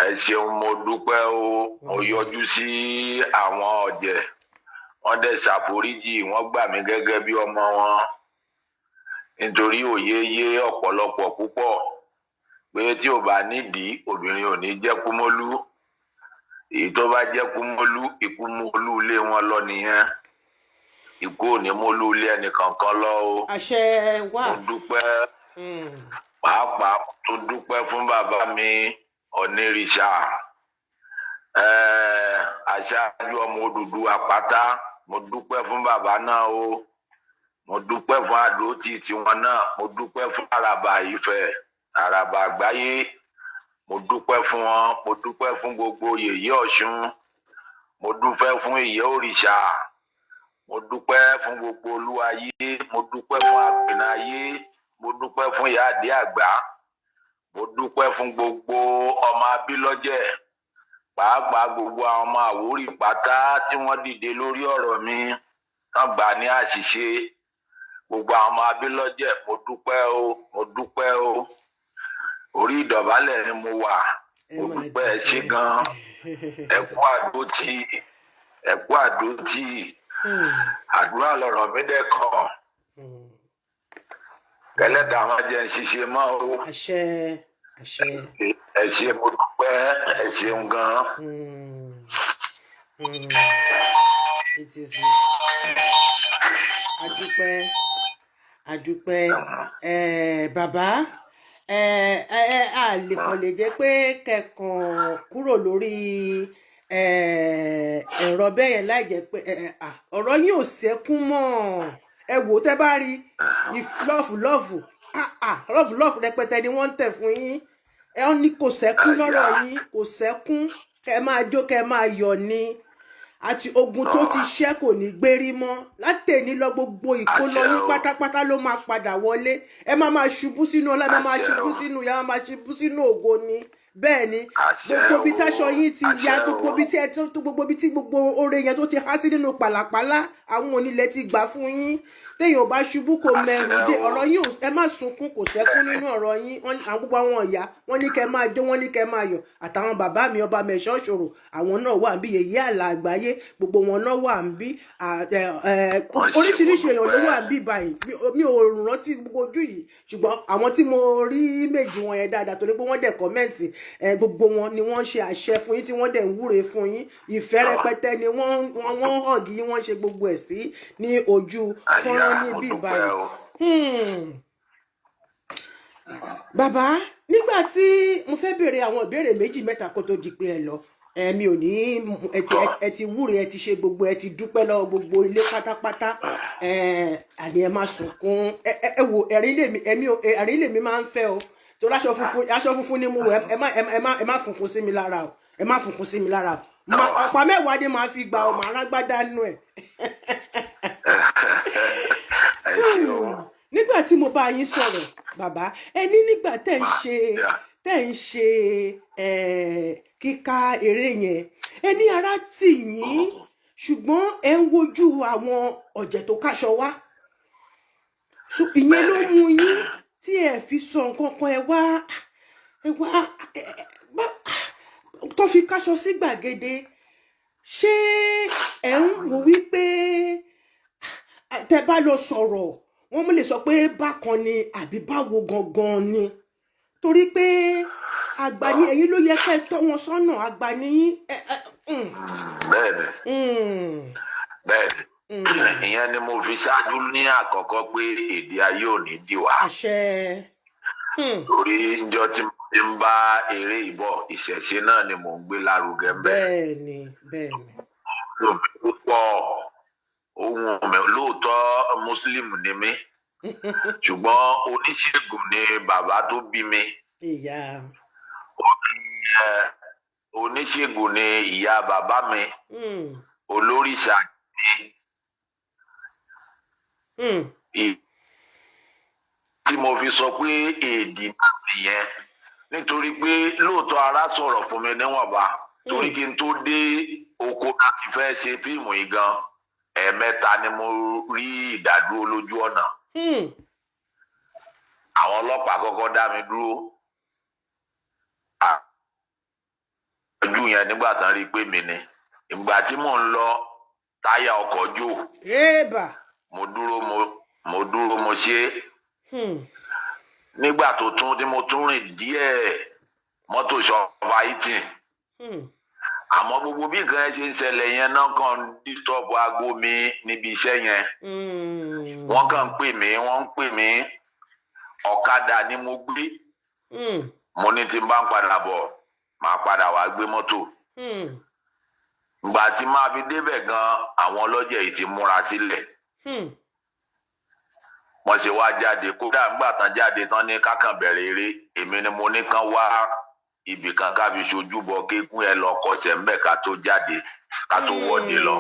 S5: Ẹ ṣeun, mo dúpẹ́ o. Mo yọjú sí àwọn ọ̀jẹ̀, wọ́n dẹ̀ ṣàforíjì, wọ́n gbà mí gẹ́gẹ́ bí ọmọ wọn, nítorí òye yé ọ̀pọ̀lọpọ̀ púpọ̀ pé tí ò bá nídìí, obìnrin ò ní jẹ́ kúmólú. Èyí tó bá jẹ́ kúmólú, ikú mú olú ilé wọn lọ nìyẹn. Ikú ò ní mólú ilé ẹnìkankan lọ o.
S2: Àṣẹ wà.
S5: Mo dúpẹ́. Pàápàá mo tún dúpẹ́ fún bàbá mi Onírìṣà, aṣáájú ọmọ Odùduwà pátá. Mo dúpẹ́ fún bàbá náà o. Mo dúpẹ́ fún àdótì tiwọn náà. Mo dúpẹ́ fún àràbà Ifẹ̀, àràbà àgbáyé. Mo dúpẹ́ fún wọn. Mo dúpẹ́ fún gbogbo yèyé Ọ̀ṣun. Mo dúpẹ́ fún ìyẹ́ òrìṣà. Mo dúpẹ́ fún gbogbo olúwayé. Mo dúpẹ́ fún àpìnà ayé. Mo dúpẹ́ fún ìyá àdé àgbà. Mo dúpẹ́ fún gbogbo ọmọ abílọ́jẹ̀, pàápàá gbogbo àwọn ọmọ Àwórì pátá tí wọ́n dìde lórí ọ̀rọ̀ mi, kàn gbà ní àṣìṣe. Gbogbo àwọn ọmọ abílọ́jẹ̀, mo dúpẹ́ o, mo dúpẹ́ o. Orí ìdọ̀bálẹ̀ ni mo wà.
S2: Ẹ
S5: Mo
S2: máa
S5: dúpẹ́, ẹ ṣé
S2: dúpẹ́.
S5: gan. Ẹ kú àdótì, ẹ kú àdótì. Àdúrà lọ̀rọ̀ mi dẹ̀ kàn. Kẹlẹ́dàá máa jẹ́ ń ṣiṣẹ́ mọ́ o.
S2: Àṣẹ, àṣẹ.
S5: Ẹ ṣé, mo dúpẹ́, ẹ ṣeun gan.
S2: It is adúpẹ́, adúpẹ́. Bàbá, ẹ ẹ a lè kàn lè jẹ́ pé kẹkàn kúrò lórí ẹ̀rọ bẹ́ẹ̀ yẹn láì jẹ́ pé ọ̀rọ̀ yín ò sẹ́kún mọ́. Ẹ wò ó, tẹ́ bá rí love, love, love, love rẹpẹtẹ ni wọ́n ń tẹ̀ fún yín. Ẹ ó ní kò sẹ́kún lọ́rọ̀ yín, kò sẹ́kún, kẹ́ máa jó, kẹ́ máa yọ̀ ni. Àti ogun tó ti ṣẹ́ kò ní gbérí mọ́ látẹ̀ní lọ. Gbogbo ìkólọ
S5: Àṣẹ
S2: yín
S5: o.
S2: pátápátá ló máa padà wọlé. Ẹ máa máa ṣubú sínú ọlá, ẹ máa máa
S5: Àṣẹ
S2: ṣubú
S5: o.
S2: sínú ìyà, máa máa ṣubú sínú ògo ni. Bẹ́ẹ̀ ni.
S5: Àṣẹ
S2: Gbogbo ibi
S5: o.
S2: táṣọ yín ti ya,
S5: Àṣẹ
S2: gbogbo
S5: o.
S2: ibi tí ẹ tó, gbogbo ibi tí gbogbo oore yẹn tó ti há sí nínú pàlàpàlà, àwọn onílẹ̀ ti gbà fún yín. Téèyàn ò bá ṣubú kò
S5: Àṣẹ
S2: mẹrù dé
S5: o.
S2: ọ̀rọ̀ yín ẹ má sunkún, kò sẹ́kún nínú ọ̀rọ̀ yín. Wọ́n àwọn gbogbo àwọn ìyá, wọ́n ní kẹ́ máa jó, wọ́n ní kẹ́ máa yọ̀. Àtàwọn bàbá mi, ọba mẹ̀ṣọ́ ṣòro, àwọn náà wà ń bí. Yèyé àlà àgbáyé, gbogbo wọn náà wà ń bí.
S5: Wọ́n ṣe, mo
S2: Oríṣiríṣi èèyàn ló
S5: dúpẹ́.
S2: wà ń bí báyìí. Mi ò rántí gbogbo ojú yìí, ṣùgbọ́n àwọn tí mo rí méjì wọn yẹn dáadáa, torí pé wọ́n dẹ̀ comment. Gbogbo wọn ni wọ́n ṣe àṣẹ fún yín, tí wọ́n dẹ̀ ń wúre fún yín. Ìfẹ́ rẹpẹtẹ ni wọ́n hàn yín, wọ́n ṣe gbogbo ẹ̀ sí ní ojú
S5: Àyà
S2: fọ́nrán
S5: mo
S2: níbí
S5: dúpẹ́
S2: báyìí.
S5: o.
S2: Bàbá, nígbà tí mo fẹ́ béèrè àwọn ìbéèrè méjì mẹ́ta kó tó di pé ẹ lọ, mi ò ní ẹ ti wúre, ẹ ti ṣe gbogbo, ẹ ti dúpẹ́ lọ́wọ́ gbogbo ilé pátápátá. Àní ẹ má sunkún. Ẹ wò, ẹ̀rín lèmi ẹ̀mí ẹ̀rín lèmi máa ń fẹ́ o, torí aṣọ funfun, aṣọ funfun ni mo wọ̀. Ẹ má funfun sí mi lára o, ẹ má funfun sí mi lára o. Ọ̀pá 10 ni màá fi gbà ọ, màá rágbádá nù ẹ̀.
S5: Ẹ ṣeun.
S2: Nígbà tí mo bá yín sọ̀rọ̀, bàbá, ẹ ní nígbà tẹ́ ń ṣe tẹ́ ń ṣe kíka eré yẹn, ẹ ní ara tì yín, ṣùgbọ́n ẹ ń wojú àwọn ọ̀jẹ̀ tó káṣọ wá. So ìyẹn ló mú yín tí ẹ fi sọ nǹkan kan. Ẹ wá tó fi káṣọ sí gbàgede. Ṣé ẹ ń wò wípé tẹ bá lọ sọ̀rọ̀, wọ́n mú lè sọ pé bákan ni, àbí báwo gangan ni? Torí pé àgbà ni ẹ̀yin, ló yẹ kẹ́ ẹ tọ́ wọn sọ́nà. Àgbà ni yín.
S5: Bẹ́ẹ̀ni. Bẹ́ẹ̀ni. Ìyẹn ni mo fi ṣáájú ní àkọ́kọ́ pé èdè ayé ò ní dì wá.
S2: Àṣẹ.
S5: Torí njọ́ tí mo ti ń bá eré ìbọ̀, ìṣẹ̀ṣe náà ni mò ń gbé lárugẹ ń bẹ̀.
S2: bẹ́ẹ̀ni bẹ́ẹ̀ni
S5: Púpọ̀ ohun mi, lóòótọ́ Muslim ni mí, ṣùgbọ́n oníṣègùn ni bàbá tó bí mi.
S2: Ìyá.
S5: Oníṣègùn ni ìyá bàbá mi. Olórìṣà ni. Tí mo fi sọ pé èdè náà nìyẹn, nítorí pé lóòótọ́ ara sọ̀rọ̀ fún mi níwọ̀nba, torí kí n tó dé oko láti fẹ́ ṣe fíìmù yìí gan, ẹ̀ẹ̀mẹ́ta ni mo rí ìdádúró lójú ọ̀nà. Àwọn ọlọ́pàá kọ́kọ́ dá mi dúró ojú yẹn nígbà tán rí i pé mi ni. Ìgbà tí mò ń lọ, táyà ọkọ̀ jò.
S2: Ébà.
S5: Mo dúró, mo ṣe é. Nígbà tó tún tí mo tún rìn díẹ̀, mọ́tò ṣọba ìtìn. Àmọ́ gbogbo bí nǹkan yẹn ṣe ń ṣẹlẹ̀ yẹn náà kàn ń disturb aago mi níbi iṣẹ́ yẹn. Wọ́n kàn ń pè mí, wọ́n ń pè mí. Ọ̀kadà ni mo gbé. Mo ní tí n bá ń padà bọ̀, màá padà wá gbé mọ́tò. Ìgbà tí máa fi débẹ̀ gan, àwọn ọlọ́jẹ̀ yìí ti múra sílẹ̀. Wọ́n ṣe wá jáde. Kódà nígbà tán jáde tán ní kákan bẹ̀rẹ̀ eré, èmi ni mo ní kán wá ibì kan ká fi ṣojú bọ kékun ẹ lọ kọsẹ̀ ńbẹ̀ ká tó jáde, ká tó wọ́de lọ.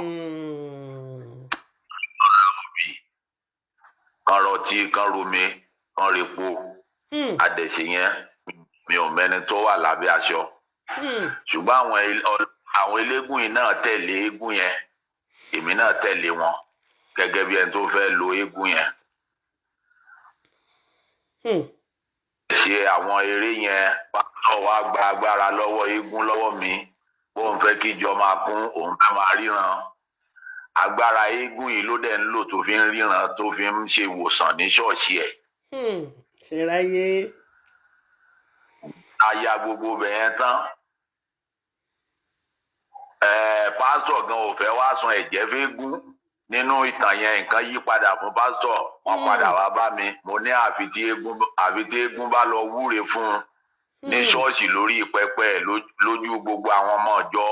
S5: Kán rọtí, kán romi, kán repo. Adẹ̀ṣe yẹn, mi ò mẹ́ni tó wà lábẹ́ aṣọ. Ṣùgbọ́n àwọn eléégún yìí náà tẹ̀lé eégún yẹn, èmi náà tẹ̀lé wọn gẹ́gẹ́ bí ẹni tó fẹ́ lo eégún yẹn. Ṣe àwọn eré yẹn, pásítọ̀ wa gba agbára lọ́wọ́ eégún lọ́wọ́ mi, bóun fẹ́ kíjọ máa kún, òun fẹ́ máa ríran. Agbára eégún yìí ló dẹ̀ ń lò tó fi ń ríran, tó fi ń ṣe ìwòsàn ní ṣọ́ọ̀ṣì ẹ̀.
S2: Ṣèráyé.
S5: Aya gbogbo bẹ̀yẹn tán, pásítọ̀ gan ò fẹ́ wá sun ẹ̀jẹ̀ fẹ́gún nínú ìtàn yẹn. Nǹkan yí padà fún pásítọ̀, wọ́n padà wá bá mi. Mo ní àfi tí eégún bá lọ wúre fún un ní ṣọ́ọ̀ṣì lórí pẹpẹ ẹ̀ lójú gbogbo àwọn ọmọ ọjọ́.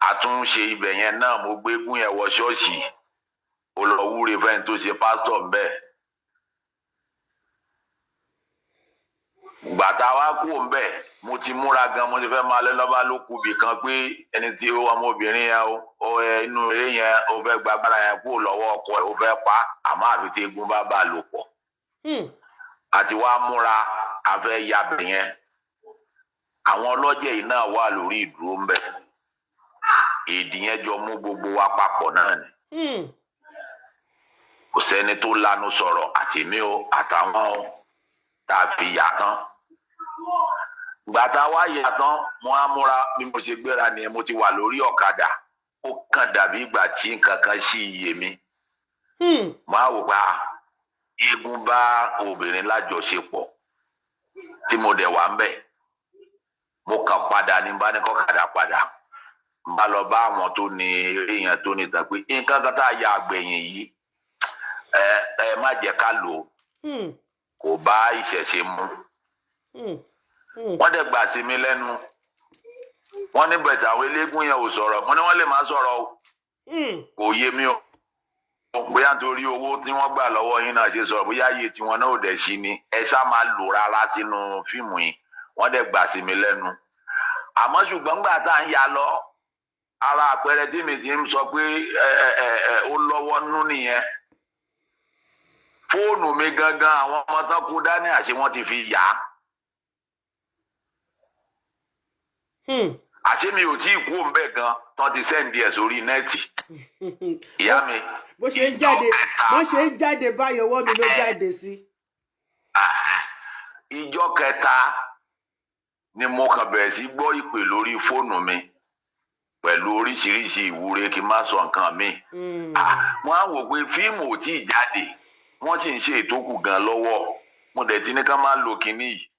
S5: Àtúnṣe ibẹ̀ yẹn náà, mo gbé eégún yẹn wọ ṣọ́ọ̀ṣì, ó lọ wúre fẹ́ni tó ṣe pásítọ̀ ńbẹ̀. Ìgbà tá a wá kúrò ńbẹ̀, mo ti múra gan, mo ti fẹ́ máa lé lọ́ba ló kù bì kan pé ẹni tí ó ọmọbìnrin yẹn ó ẹ inú eré yẹn, ó fẹ́ gba agbára yẹn kúrò lọ́wọ́ ọkọ ẹ̀, ó fẹ́ pa á, àmọ́ àfi tí eégún bá bá a lò pọ̀. Àti wá múra, a fẹ́ yabẹ̀ yẹn, àwọn ọlọ́jẹ̀ yìí náà wà lórí ìdúró ńbẹ̀. Èdè yẹn jọ mú gbogbo wa papọ̀ náà ni. Kò sẹ́ni tó lanu sọ̀rọ̀, àtèmi o àtàwọn o, tá a fi yà tán. Ìgbà tá a wá yà tán, mo á múra. Bí mo ṣe gbéra nìyẹn, mo ti wà lórí ọ̀kadà, ó kàn dàbí ìgbà tí nǹkan kan ṣí iye mi. Mo á wò pé eégún bá obìnrin lájọṣepọ̀ tí mo dẹ̀ wà ń bẹ̀. Mo kàn padà ní bá ní kọ́kadà padà, n bá lọ bá àwọn tó ní eré yẹn, tó ní ìtàn, pé nǹkan kan tá a ya àgbẹ̀yìn yìí, ẹ ẹ má jẹ́ ká lò ó. Kò bá ìṣẹ̀ṣe mu. Wọ́n dẹ̀ gbà sí mi lẹ́nu. Wọ́n ní bẹ̀tẹ̀ àwọn eléégún yẹn ò sọ̀rọ̀. Mo ní wọ́n lè má sọ̀rọ̀ o. Kò yé mi o, bóyá nítorí owó tí wọ́n gbà lọ́wọ́ yín náà ṣe sọ̀rọ̀, bóyá iye tiwọn náà ò dẹ̀ sí ni. Ẹ ṣá máa lò rárá sínú fíìmù yìí. Wọ́n dẹ̀ gbà sí mi lẹ́nu. Àmọ́ ṣùgbọ́n gbà tá à ń ya lọ, ara àpẹẹrẹ tí mi ti ń sọ pé ẹ ẹ ẹ ẹ ó lọ́wọ́ nú nìyẹn. Fóònù mi gangan, àwọn ọmọ tán kú dání, àṣé wọ́n ti fi yà á. Àṣé mi ò tí ì kú òǹbẹ̀ gan tán ti send ẹ̀ sórí net, ìyá mi.
S2: Bó ṣe ń jáde, bó ṣe ń jáde báyìí, ọwọ́ mi ló jáde sí.
S5: Ìjọ kẹta ni mo kàn bẹ̀rẹ̀ sí gbọ́ ìpè lórí fóònù mi pẹ̀lú oríṣiríṣi ìwúre, kí n má sọ nǹkan mi. Wọ́n á wò pé fíìmù ò tí ì jáde, wọ́n sì ń ṣe ìtókù gan lọ́wọ́. Mo dẹ̀ ti ní ká má lo kinní yìí,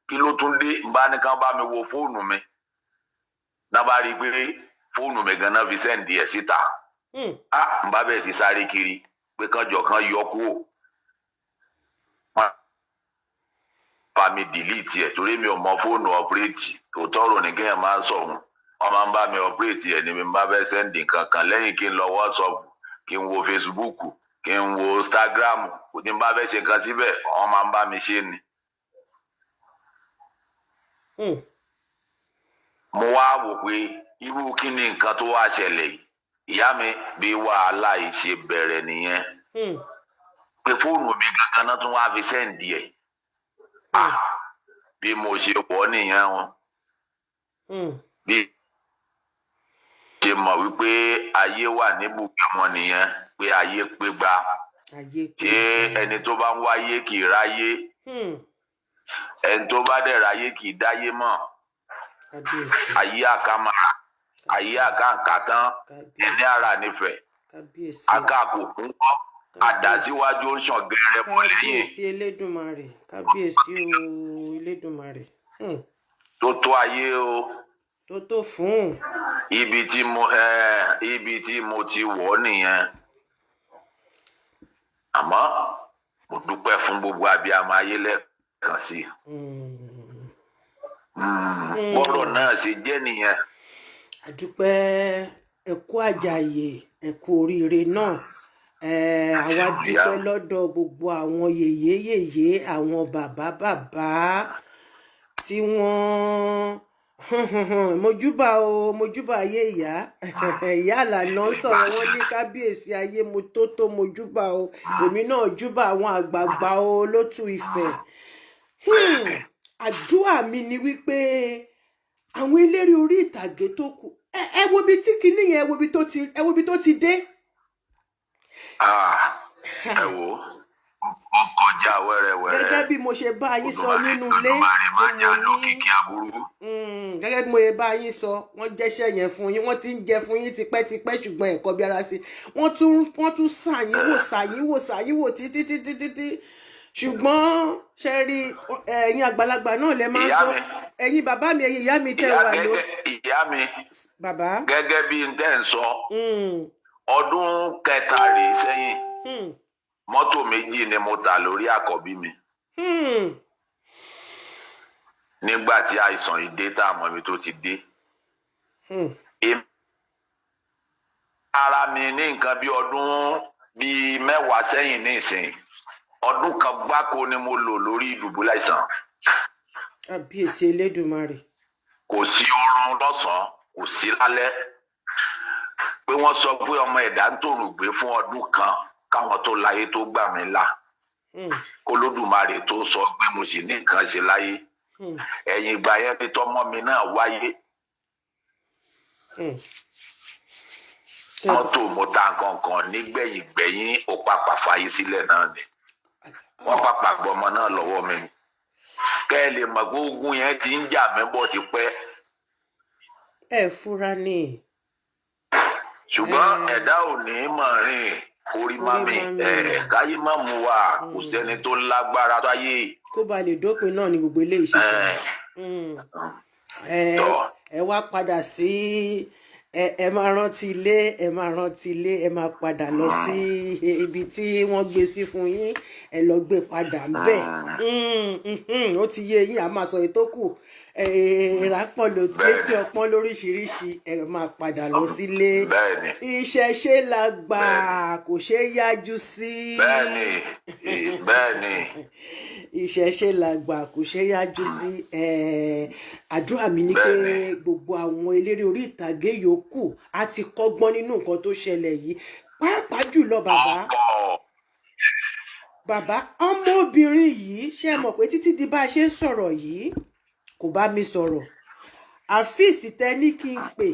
S5: kí ló tún dé? N bá ní ká bá mi wo fóònù mi náà, bá rí i pé fóònù mi gan náà fi send ẹ̀ síta. N bá bẹ̀rẹ̀ sí sáré kiri pé kánjọ kan yọ kúrò, wọ́n bá mi delete ẹ̀ torí mi ò mọ fóònù operate. Òótọ́ rò ní kéèyàn máa ń sọ̀hún, wọ́n máa ń bá mi operate ẹ̀ ní mi bá fẹ́ send nǹkan kan lẹ́yìn kí n lọ WhatsApp, kí n wo Facebook, kí n wo Instagram. Kò ní bá fẹ́ ṣe nǹkan síbẹ̀, wọ́n máa ń bá mi ṣe ni. Mo wá wò pé irú kí ni nǹkan tó wá ṣẹlẹ̀ yìí, ìyá mi? Bí wàhálà yìí ṣe bẹ̀rẹ̀ nìyẹn, pé fóònù mi gangan náà tún wá fi send ẹ̀. Bí mo ṣe wọ̀ nìyẹn wọn, bí ṣe mọ̀ wípé ayé wà níbùgbé wọn nìyẹn, pé ayé pé gba.
S2: Ayé pé.
S5: Ṣé ẹni tó bá ń wáyé kì í ráyé? Ẹni tó bá dẹ̀ ráyé kì í dáyé mọ̀.
S2: Kábíyèsí.
S5: Ayé àkàmàrà, ayé àkàǹkà tán, ẹni ara nífẹ̀ẹ́.
S2: Kábíyèsí.
S5: Akáàkó kún kọ́ àdásíwájú ń ṣàn gẹrẹ bọ̀ lẹ́yìn.
S2: Kábíyèsí Elédùmarè, kábíyèsí o Elédùmarè.
S5: Tó tó ayé o.
S2: Tó tó fún.
S5: Ibi tí mo ti wọ̀ ọ́ nìyẹn, àmọ́ mo dúpẹ́ fún gbogbo abiyamọ ayé lẹ́ẹ̀kan sí i. Bọ́rọ̀ náà ṣe jẹ́ nìyẹn.
S2: Àdúpẹ́, ẹ kú àjàyè, ẹ kú oríire náà. Àwa dúpẹ́ lọ́dọ̀ gbogbo àwọn yèyé yèyé, àwọn bàbá bàbá tí wọ́n mojúbà o, mojúbà ayé. Ìyá ìyá àlànà sọ̀rọ̀, wọ́n ní kábíyèsí ayé, mo tó tó mojúbà o. Èmi náà júbà àwọn àgbààgbà o lótú Ifẹ̀. Àdúrà mi ni wípé àwọn eléré orí ìtàgé tó kù, ẹ wo ibi tí kinní yẹn, ẹ wo ibi tó ti dé.
S5: Ah, ẹ wo, ó kọjá wẹ́rẹ́wẹ́rẹ́.
S2: Gẹ́gẹ́ bí mo ṣe bá yín sọ nínú ilé
S5: Olódùmarè
S2: tí
S5: máa
S2: mo
S5: jà
S2: ní
S5: lókìkí aburú.
S2: Gẹ́gẹ́ bí mo ṣe bá yín sọ, wọ́n jẹ́ṣẹ́ yẹn fún yín, wọ́n ti ń jẹ fún yín tipẹ́tipẹ́, ṣùgbọ́n ẹ̀kọ́ bí ara sí, wọ́n tún sàyín wò, sàyín wò, sàyín wò títí títí títí. Ṣùgbọ́n ṣe rí, ẹ̀yin àgbàlagbà náà lẹ máa ń
S5: Ìyá
S2: sọ
S5: mi.
S2: Ẹ̀yin bàbá mi, ẹ̀yin ìyá mi tẹ́
S5: Ìyá
S2: wà ló
S5: gẹ́gẹ́ ìyá mi,
S2: bàbá.
S5: gẹ́gẹ́ bí n tẹ́ ń sọ, ọdún kẹta rèé sẹ́yìn, mọ́tò méjì ni mo tà lórí àkọ́bí mi nígbà tí àìsàn yìí dé, tá a mọ̀ ibi tó ti dé. Èmi ara mi ní nǹkan bí ọdún bíi 10 sẹ́yìn ní ìsìn, ọdún kan gbáko ni mo lò lórí ìdùbúlẹ̀ àìsàn.
S2: Kábíyèsí Elédùmarè.
S5: Kò sí oorun lọ́sàn-án, kò sí lálẹ́. Pé wọ́n sọ pé ọmọ ẹ̀dá ń tòrò gbé fún ọdún kan káwọn tó láyé tó gbà mí là, k'Olódùmarè tó sọ pé mo sì ní nǹkan ṣe láyé. Ẹ̀yìn ìgbà yẹn ni tọmọ mi náà wáyé. Mọ́tò mo ta nǹkan kan nígbẹ̀yìn gbẹ̀yìn, ó pàpà fàyè sílẹ̀ náà ni, wọ́n pàpà gbọmọ náà lọ́wọ́ mi. Kẹ́ ẹ lè mọ̀ pé ogun yẹn ti ń jà mí bọ̀ tipẹ́.
S2: Ẹ fura ni.
S5: Ṣùgbọ́n ẹ̀dá ò ní mọ̀ rìn orí má mi.
S2: Orí má mi.
S5: Ẹ̀ káyé má mú wa, kò sẹ́ni tó lágbára táyé.
S2: Kó ba lè dópin náà ni gbogbo eléyìí ṣe ṣẹlẹ̀.
S5: Tọ́.
S2: Ẹ wá padà sí, ẹ máa rántí ilé, ẹ máa rántí ilé, ẹ máa padà lọ sí ibi tí wọ́n gbé sí fún yín, ẹ lọ gbé padà ń bẹ̀. Ó ti yé yín, a máa sọ èyí tó kù. Èèrà pọ̀ létí ọpọ́n lóríṣiríṣi, ẹ máa padà lọ sílé. Ìṣẹ̀ṣe la gbà, kò ṣeé yájú sí.
S5: Bẹ́ẹ̀ni, bẹ́ẹ̀ni.
S2: Ìṣẹ̀ṣe la gbà, kò ṣeé yájú sí. Àdúrà mi ni pé gbogbo àwọn eléré orí ìtàgé yòókù á ti kọ́gbọ́n nínú nǹkan tó ṣẹlẹ̀ yìí, pàápàá jùlọ bàbá
S5: Ọ̀pọ̀.
S2: Bàbá ọmọbìnrin yìí, ṣe mọ̀ pé títí di bá a ṣe ń sọ̀rọ̀ yìí, kò bá mi sọ̀rọ̀. Àfíìsì tẹ ní kí n pè,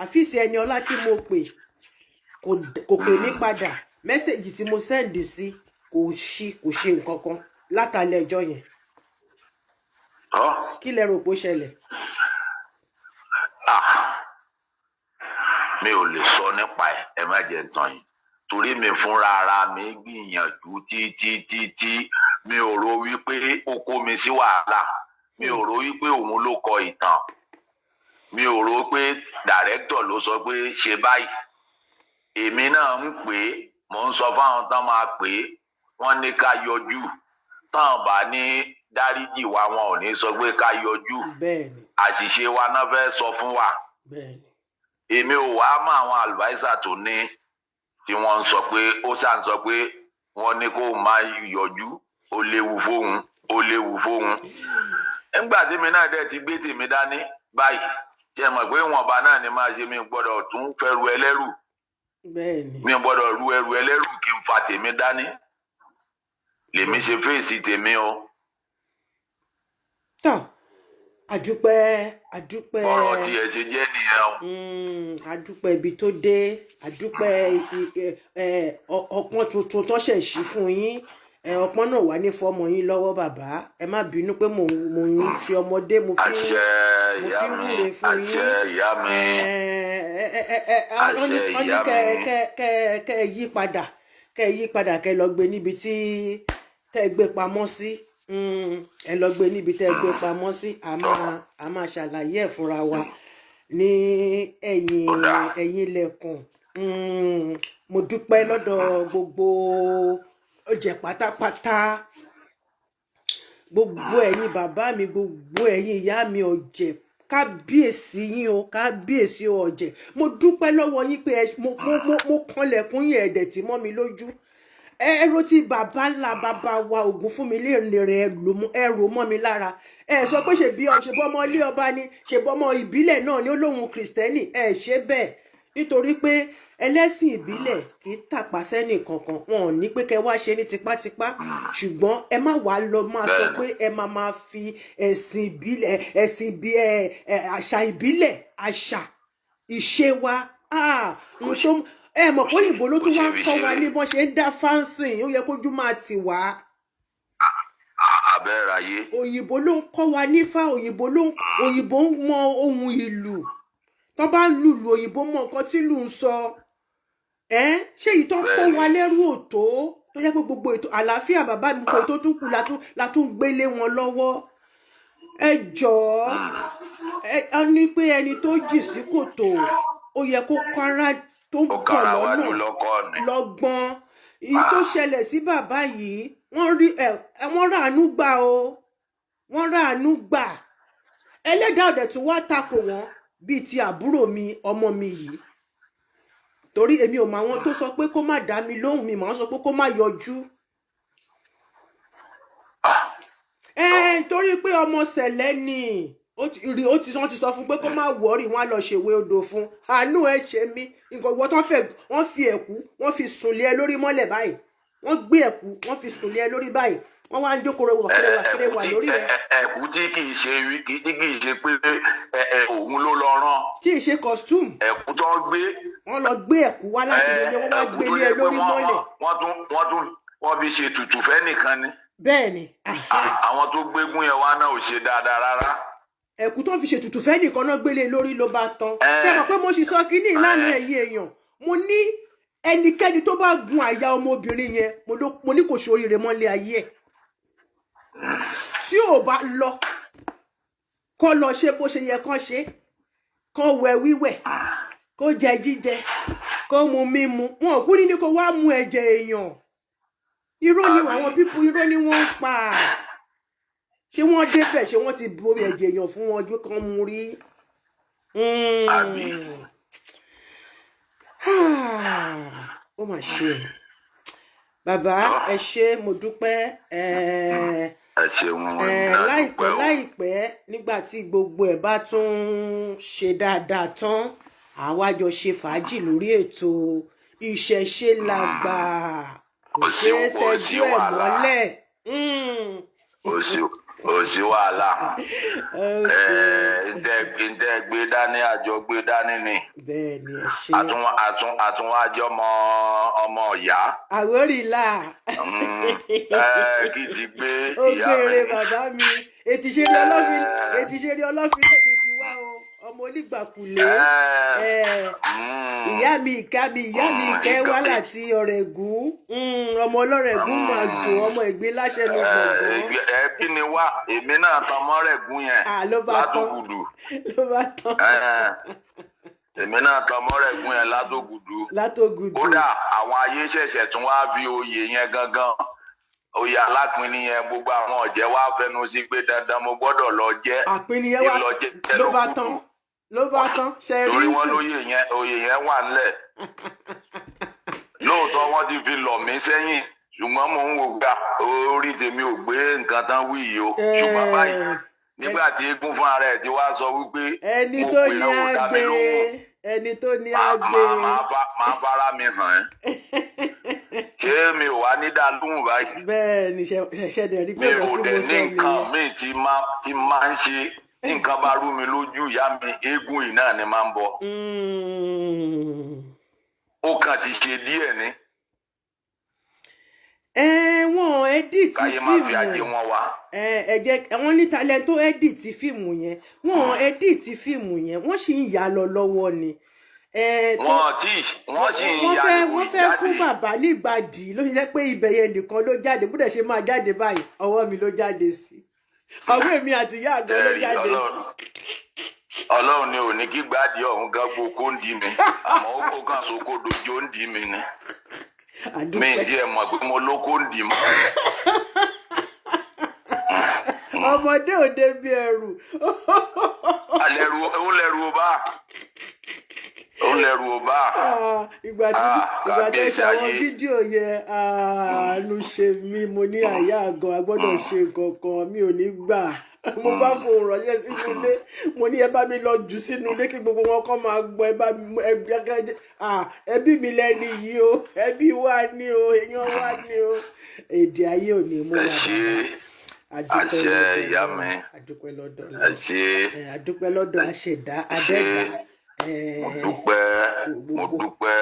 S2: Àfíìsì ẹni ọlá tí mo pè kò pè mí padà. Message tí mo send sí kò ṣí, kò ṣe nǹkan kan látàlẹ́ ẹjọ́ yẹn.
S5: Tọ́.
S2: Kí lẹ rò pé ó ṣẹlẹ̀?
S5: Ah, mi ò lè sọ nípa ẹ̀, ẹ má jẹ́ n tàn yín, torí mi fúnra ara mi gbìyànjú títí títí. Mi ò rò wípé ó kó mi sí wàhálà, mi ò rò wípé òun ló kọ ìtàn, mi ò rò pé director ló sọ pé ṣe báyìí. Èmi náà ń pè é, mò ń sọ fáwọn tán máa pè é, wọ́n ní ká yọjú. Táwọn bá ní dáríjì wa, wọn ò ní sọ pé ká yọjú. Àṣìṣe wa náà fẹ́ sọ fún wa. Èmi ò wá mọ àwọn adviser tó ní tí wọ́n ń sọ pé ó ṣàn sọ pé wọ́n ní kó má yọjú, ó léwu fóun, ó léwu fóun. Nígbà tí mi náà dẹ̀ ti gbé tèmi dání báyìí, ṣe mọ̀ pé ìwọ̀nba náà ni máa ṣe. Mi gbọ́dọ̀ tún fẹ́ru ẹlẹ́rù. Mi gbọ́dọ̀ ru ẹrù ẹlẹ́rù kí n fa tèmi dání. Lèmi ṣe fèsì tèmi o.
S2: Tán, àdúpẹ́, àdúpẹ́.
S5: Ọ̀rọ̀ tí ẹ ṣe jẹ́ nìyẹn o.
S2: Àdúpẹ́ ibi tó dé, àdúpẹ́ ọpọ́n tuntun tó ṣẹ̀ sí fún yín. Ọpọ́n náà wà ní fọmọ yín lọ́wọ́. Bàbá, ẹ má bínú pé mò ń fi ọmọdé mo fi ń
S5: Àṣẹ,
S2: mo
S5: ìyá
S2: fi ń
S5: mi.
S2: wúre fún yín.
S5: Àṣẹ, ìyá mi.
S2: Wọ́n ní
S5: Àṣẹ,
S2: wọ́n ní
S5: ìyá
S2: kẹ́
S5: mi.
S2: kẹ́ ẹ yí padà, kẹ́ ẹ yí padà, kẹ́ ẹ lọ gbé níbi tí tẹ́ ẹ gbé pamọ́ sí. Ẹ lọ gbé níbi tẹ́ ẹ gbé pamọ́ sí. A máa ṣàlàyé ẹ̀ fúnra wa ní ẹ̀yìn
S5: Ó dáa.
S2: ẹ̀yìn ilẹ̀kùn. Mo dúpẹ́ lọ́dọ̀ gbogbo ọjẹ́ pátápátá, gbogbo ẹ̀yin bàbá mi, gbogbo ẹ̀yin ìyá mi ọ̀jẹ̀. Kábíyèsí yín o, kábíyèsí o ọ̀jẹ̀. Mo dúpẹ́ lọ́wọ́ yín pé mo kanlẹ̀kùn yín, ẹ̀dẹ̀ tí mọ́ mi lójú. Ẹ ro ti bàbá ńlá bàbá wa ògùn fún mi léèrè, ẹ rò mọ́ mi lára. Ẹ sọ pé ṣe bí ṣe bọ́ ọmọ ilé ọba ni, ṣe bọ́ ọmọ ìbílẹ̀ náà ni, ó lóun Kristẹni. Ẹ ṣe bẹ́ẹ̀ nítorí pé ẹlẹ́sìn ìbílẹ̀ kì í tàpá sẹ́nì kankan. Wọn ò ní pé kẹ́ wá ṣe ní tipátipá, ṣùgbọ́n ẹ má wàá lọ máa sọ pé ẹ máa máa fi ẹ̀sìn ìbílẹ̀, ẹ̀sìn ìbí ẹ ẹ àṣà ìbílẹ̀, àṣà ìṣe wa. Ah,
S5: Kò
S2: n
S5: ṣe
S2: tó ẹ mọ̀ pé
S5: kò ṣe
S2: òyìnbó ló
S5: kò
S2: tún
S5: ṣe
S2: wá ń
S5: fi
S2: kọ́ wa
S5: ṣeré.
S2: ní bọ́n ṣe ń dá fáǹsìn. Ó yẹ kójú máa tì wá.
S5: Abẹ́rẹ́ ayé.
S2: Òyìnbó ló ń kọ́ wa nífà, òyìnbó ń mọ ohun ìlù tó bá ń lùlù, òyìnbó mọ nǹkan tí ìlù ń sọ. Ẹ ṣé èyí tó kó wa lẹ́rù òtó tó yẹ pé gbogbo ètò àlàáfíà bàbá mi, gbogbo ètò tó kù la tún gbélé wọn lọ́wọ́. Ẹ jọ̀ọ́, ẹ á ní pé ẹni tó jì sí kòtò, ó yẹ kó kára tó ń
S5: Ó
S2: bọ̀
S5: kára wájú
S2: lọ́nà
S5: lọ́kọ́ ni.
S2: lọ́gbọ́n. Èyí tó ṣẹlẹ̀ sí bàbá yìí, wọ́n rí ẹ ẹ, wọ́n ráàánú gbà o, wọ́n ráàánú gbà. Ẹlẹ́dàá ọ̀dẹ̀ tí wọ́n takò wọ́n bíi ti àbúrò mi, ọmọ mi yìí, torí èmi ò mọ àwọn tó sọ pé kó má dá mi lóhùn, mi mọ̀ wọ́n sọ pé kó má yọjú. Ẹ torí pé ọmọ sẹ̀lẹ̀ ni, ó ti rí, ó ti wọ́n ti sọ fún pé kó má worry, wọ́n á lọ ṣèwé odò fún. Àánú ẹ ṣe mí. Nǹkan ìwọ tó fẹ́, wọ́n fi ẹ̀kú, wọ́n fi sùn lé ẹ lórí mọ́lẹ̀ báyìí. Wọ́n gbé ẹ̀kú, wọ́n fi sùn lé ẹ lórí báyìí. Wọ́n wá ń jókòó rẹwà kérewà
S5: Ẹ̀kú
S2: kérewà
S5: tí
S2: lórí ẹ.
S5: Ẹ̀kú tí kì í ṣe tí kì í ṣe pé òun ló lọ rán.
S2: Tí ì ṣe costume.
S5: Ẹ̀kú tó ń gbé.
S2: Wọ́n lọ gbé ẹ̀kú wá láti ilé, wọ́n wá
S5: Ẹ̀kú
S2: gbé
S5: tó
S2: lé ẹ
S5: jẹ́ pé
S2: lórí
S5: wọ́n
S2: mọ́lẹ̀.
S5: wọ́n tún wọ́n fi ṣe tutù fẹ́ nìkan ni.
S2: Bẹ́ẹ̀ ni.
S5: Àwọn tó gbégún yẹn wá náà ò ṣe dáadáa rárá.
S2: Ẹ̀kú tó ń fi ṣètùtù fẹ́ nìkan náà gbélé lórí ló bá tán. Ṣé mọ̀ pé mo sì sọ kínní ìlànà ẹ̀yìn èèyàn, mo ní ẹnikẹ́ni tó bá gun àyà ọmọbìnrin yẹn, mo ní kò ṣoríire mọ́lé ayé ẹ̀. Tí ò bá lọ kó lọ ṣe bó ṣe yẹ kán ṣe, kó wẹ wíwẹ̀, kó jẹ jíjẹ, kó mu mímu, wọn ò kú ní kó wá mu ẹ̀jẹ̀ èèyàn. Irọ́ ni àwọn people, irọ́ ni wọ́n ń pa. Ṣé wọ́n débẹ̀? Ṣé wọ́n ti bu ẹ̀jẹ̀ èèyàn fún wọn ju kán mu rí?
S5: Àbí?
S2: Ó mà ṣe o. Bàbá, ẹ ṣé, mo dúpẹ́.
S5: Ẹ ṣeun, èmi náà
S2: Láìpẹ́
S5: dúpẹ́ o.
S2: láìpẹ́, nígbà tí gbogbo ẹ̀ bá tún ṣe dáadáa tán, àwa jọ ṣe fàájì lórí ètò Ìṣẹ̀ṣe Làgbà. Kò
S5: Kò sí
S2: ṣeé
S5: kò sí
S2: tẹjú ẹ̀
S5: wàhálà.
S2: mọ́lẹ̀.
S5: Kò sí Kò sí wàhálà.
S2: Ok.
S5: Ǹtẹ́ gbé dání, àjọ gbé dání ni.
S2: Bẹ́ẹ̀ ni, ẹ ṣe.
S5: Àtúnwájọ́ ọmọ ọmọ ìyá.
S2: Àwórìlà.
S5: Ẹ kì í ti gbé ìyá mi.
S2: Ògbére bàbá mi, ètí ṣe rí ọlọ́fin, ètí ṣe rí ọlọ́fin lèmi ti wá o, ọmọ onígbàkulé. Ìyá mi ìka mi, ìyá mi ìkẹ́ wá láti Ọ̀rẹ́gùn. Ọmọ ọlọ́rẹ̀gùn máa jò ọmọ ìgbín láṣẹ ní gbọ̀ngàn.
S5: Ẹbí ni wá, èmi náà tan mọ́rẹ̀gùn yẹn.
S2: À, ló bá tán.
S5: Látògùdù.
S2: Ló bá tán.
S5: Èmi náà tan mọ́rẹ̀gùn yẹn látògùdù.
S2: Látògùdù.
S5: Kódà àwọn ayé ṣẹ̀ṣẹ̀ tún wá fi oyè yẹn gangan, oyè alápinni yẹn, gbogbo àwọn ọ̀jẹ̀ wá fẹnu sí pé dandan mo gbọ́dọ̀ lọ jẹ́.
S2: Àpínní yẹn wá.
S5: Ìlọjẹ.
S2: Ló bá tán, ló bá tán ṣe rí
S5: Torí wọn
S2: sìn.
S5: lóyè yẹn, oyè yẹn wà ńlẹ̀ lóòótọ́, wọ́n ti fi lọ̀ mí sẹ́yìn, ṣùgbọ́n mò ń wò gbà orí tèmi ò gbé nǹkan tán wí yìí o. Ṣùgbọ́n báyìí, nígbà tí eégún fún ara ẹ̀ ti wá sọ wípé
S2: Ẹni
S5: mo
S2: tó
S5: pè
S2: ní
S5: é, ò dá mi
S2: àgbè
S5: lóhùn.
S2: Ẹni tó ní àgbè.
S5: Máa fara mi hàn ẹ́, ṣé mi ò wá ní dá lóhùn báyìí?
S2: Bẹ́ẹ̀ ni, ṣe ṣe dẹ̀ rí
S5: Mi
S2: pé
S5: ò
S2: nǹkan tí
S5: dẹ̀
S2: mo
S5: ní
S2: sọ
S5: nǹkan
S2: nìyẹn.
S5: míì tí máa ń ṣe. Tí nǹkan bá rú mi lójú, ìyá mi, eégún yìí náà ni máa ń bọ. Ó kàn ti ṣe díẹ̀ ni.
S2: Ẹ wọ́n edit
S5: Káyé má fi ajé
S2: fíìmù.
S5: wọn wá.
S2: Ẹ jẹ́ wọ́n ní talent tó edit fíìmù yẹn, wọ́n edit fíìmù yẹn, wọ́n sì ń yà lọ lọ́wọ́ ni.
S5: Wọn tí wọ́n sì ń
S2: Wọ́n
S5: ya
S2: fẹ́
S5: ìwé
S2: wọ́n fẹ́ fún
S5: jáde.
S2: bàbá nígbàdí ló ṣe jẹ́ pé ibẹ̀ yẹn nìkan ló jáde. Bó dẹ̀ ṣe máa jáde báyìí, ọwọ́ mi ló jáde sí, ọwọ́ èmi àti ìyá àgọ́ ló
S5: Ẹ̀rí
S2: jáde sí.
S5: Ọlọ́run ni ò ní kí gbádìí ọ̀hún gán gbó ń dì mí, àmọ́ ó kó kàn sóko dojú ó ń dì mí ni mi.
S2: Àdúpẹ́.
S5: Tí ẹ mọ̀ pé mo lóko ń dì mọ́.
S2: Ọmọdé òde bí ẹrù.
S5: Alẹ́rù ó lẹ́rù ó bá ó lẹ́rù ó bá.
S2: Ah, ìgbà tí
S5: Ah,
S2: ìgbà tẹ́
S5: kábíyèsí
S2: ṣe àwọn
S5: ayé.
S2: fídíò yẹn, àánú ṣe mí. Mo ní àyà àgọ́ a gbọ́dọ̀ ṣe nǹkan kan, mi ò ní gbà. Mo bá fohùn ránṣẹ́ sínú ilé, mo ní ẹ bá mi lọ jù sínú ilé kí gbogbo wọn kọ́ máa gbọ́. Ẹ bá mi ẹbí mi lẹ́ni yìí o, ẹbí wa ni o, èèyàn wa ni o. Èdè ayé ò ní mú
S5: Ẹ
S2: wa.
S5: ṣe.
S2: Bàbá, àdúpẹ́
S5: Àṣẹ,
S2: lọ́dọ̀
S5: ìyá
S2: Ọlọ́run.
S5: mi.
S2: Àdúpẹ́ lọ́dọ̀
S5: Ẹ
S2: Ọlọ́run.
S5: ṣe.
S2: Àdúpẹ́ lọ́dọ̀ àṣẹ̀dá
S5: Ṣe.
S2: adẹ́dá.
S5: Mo dúpẹ́, mo dúpẹ́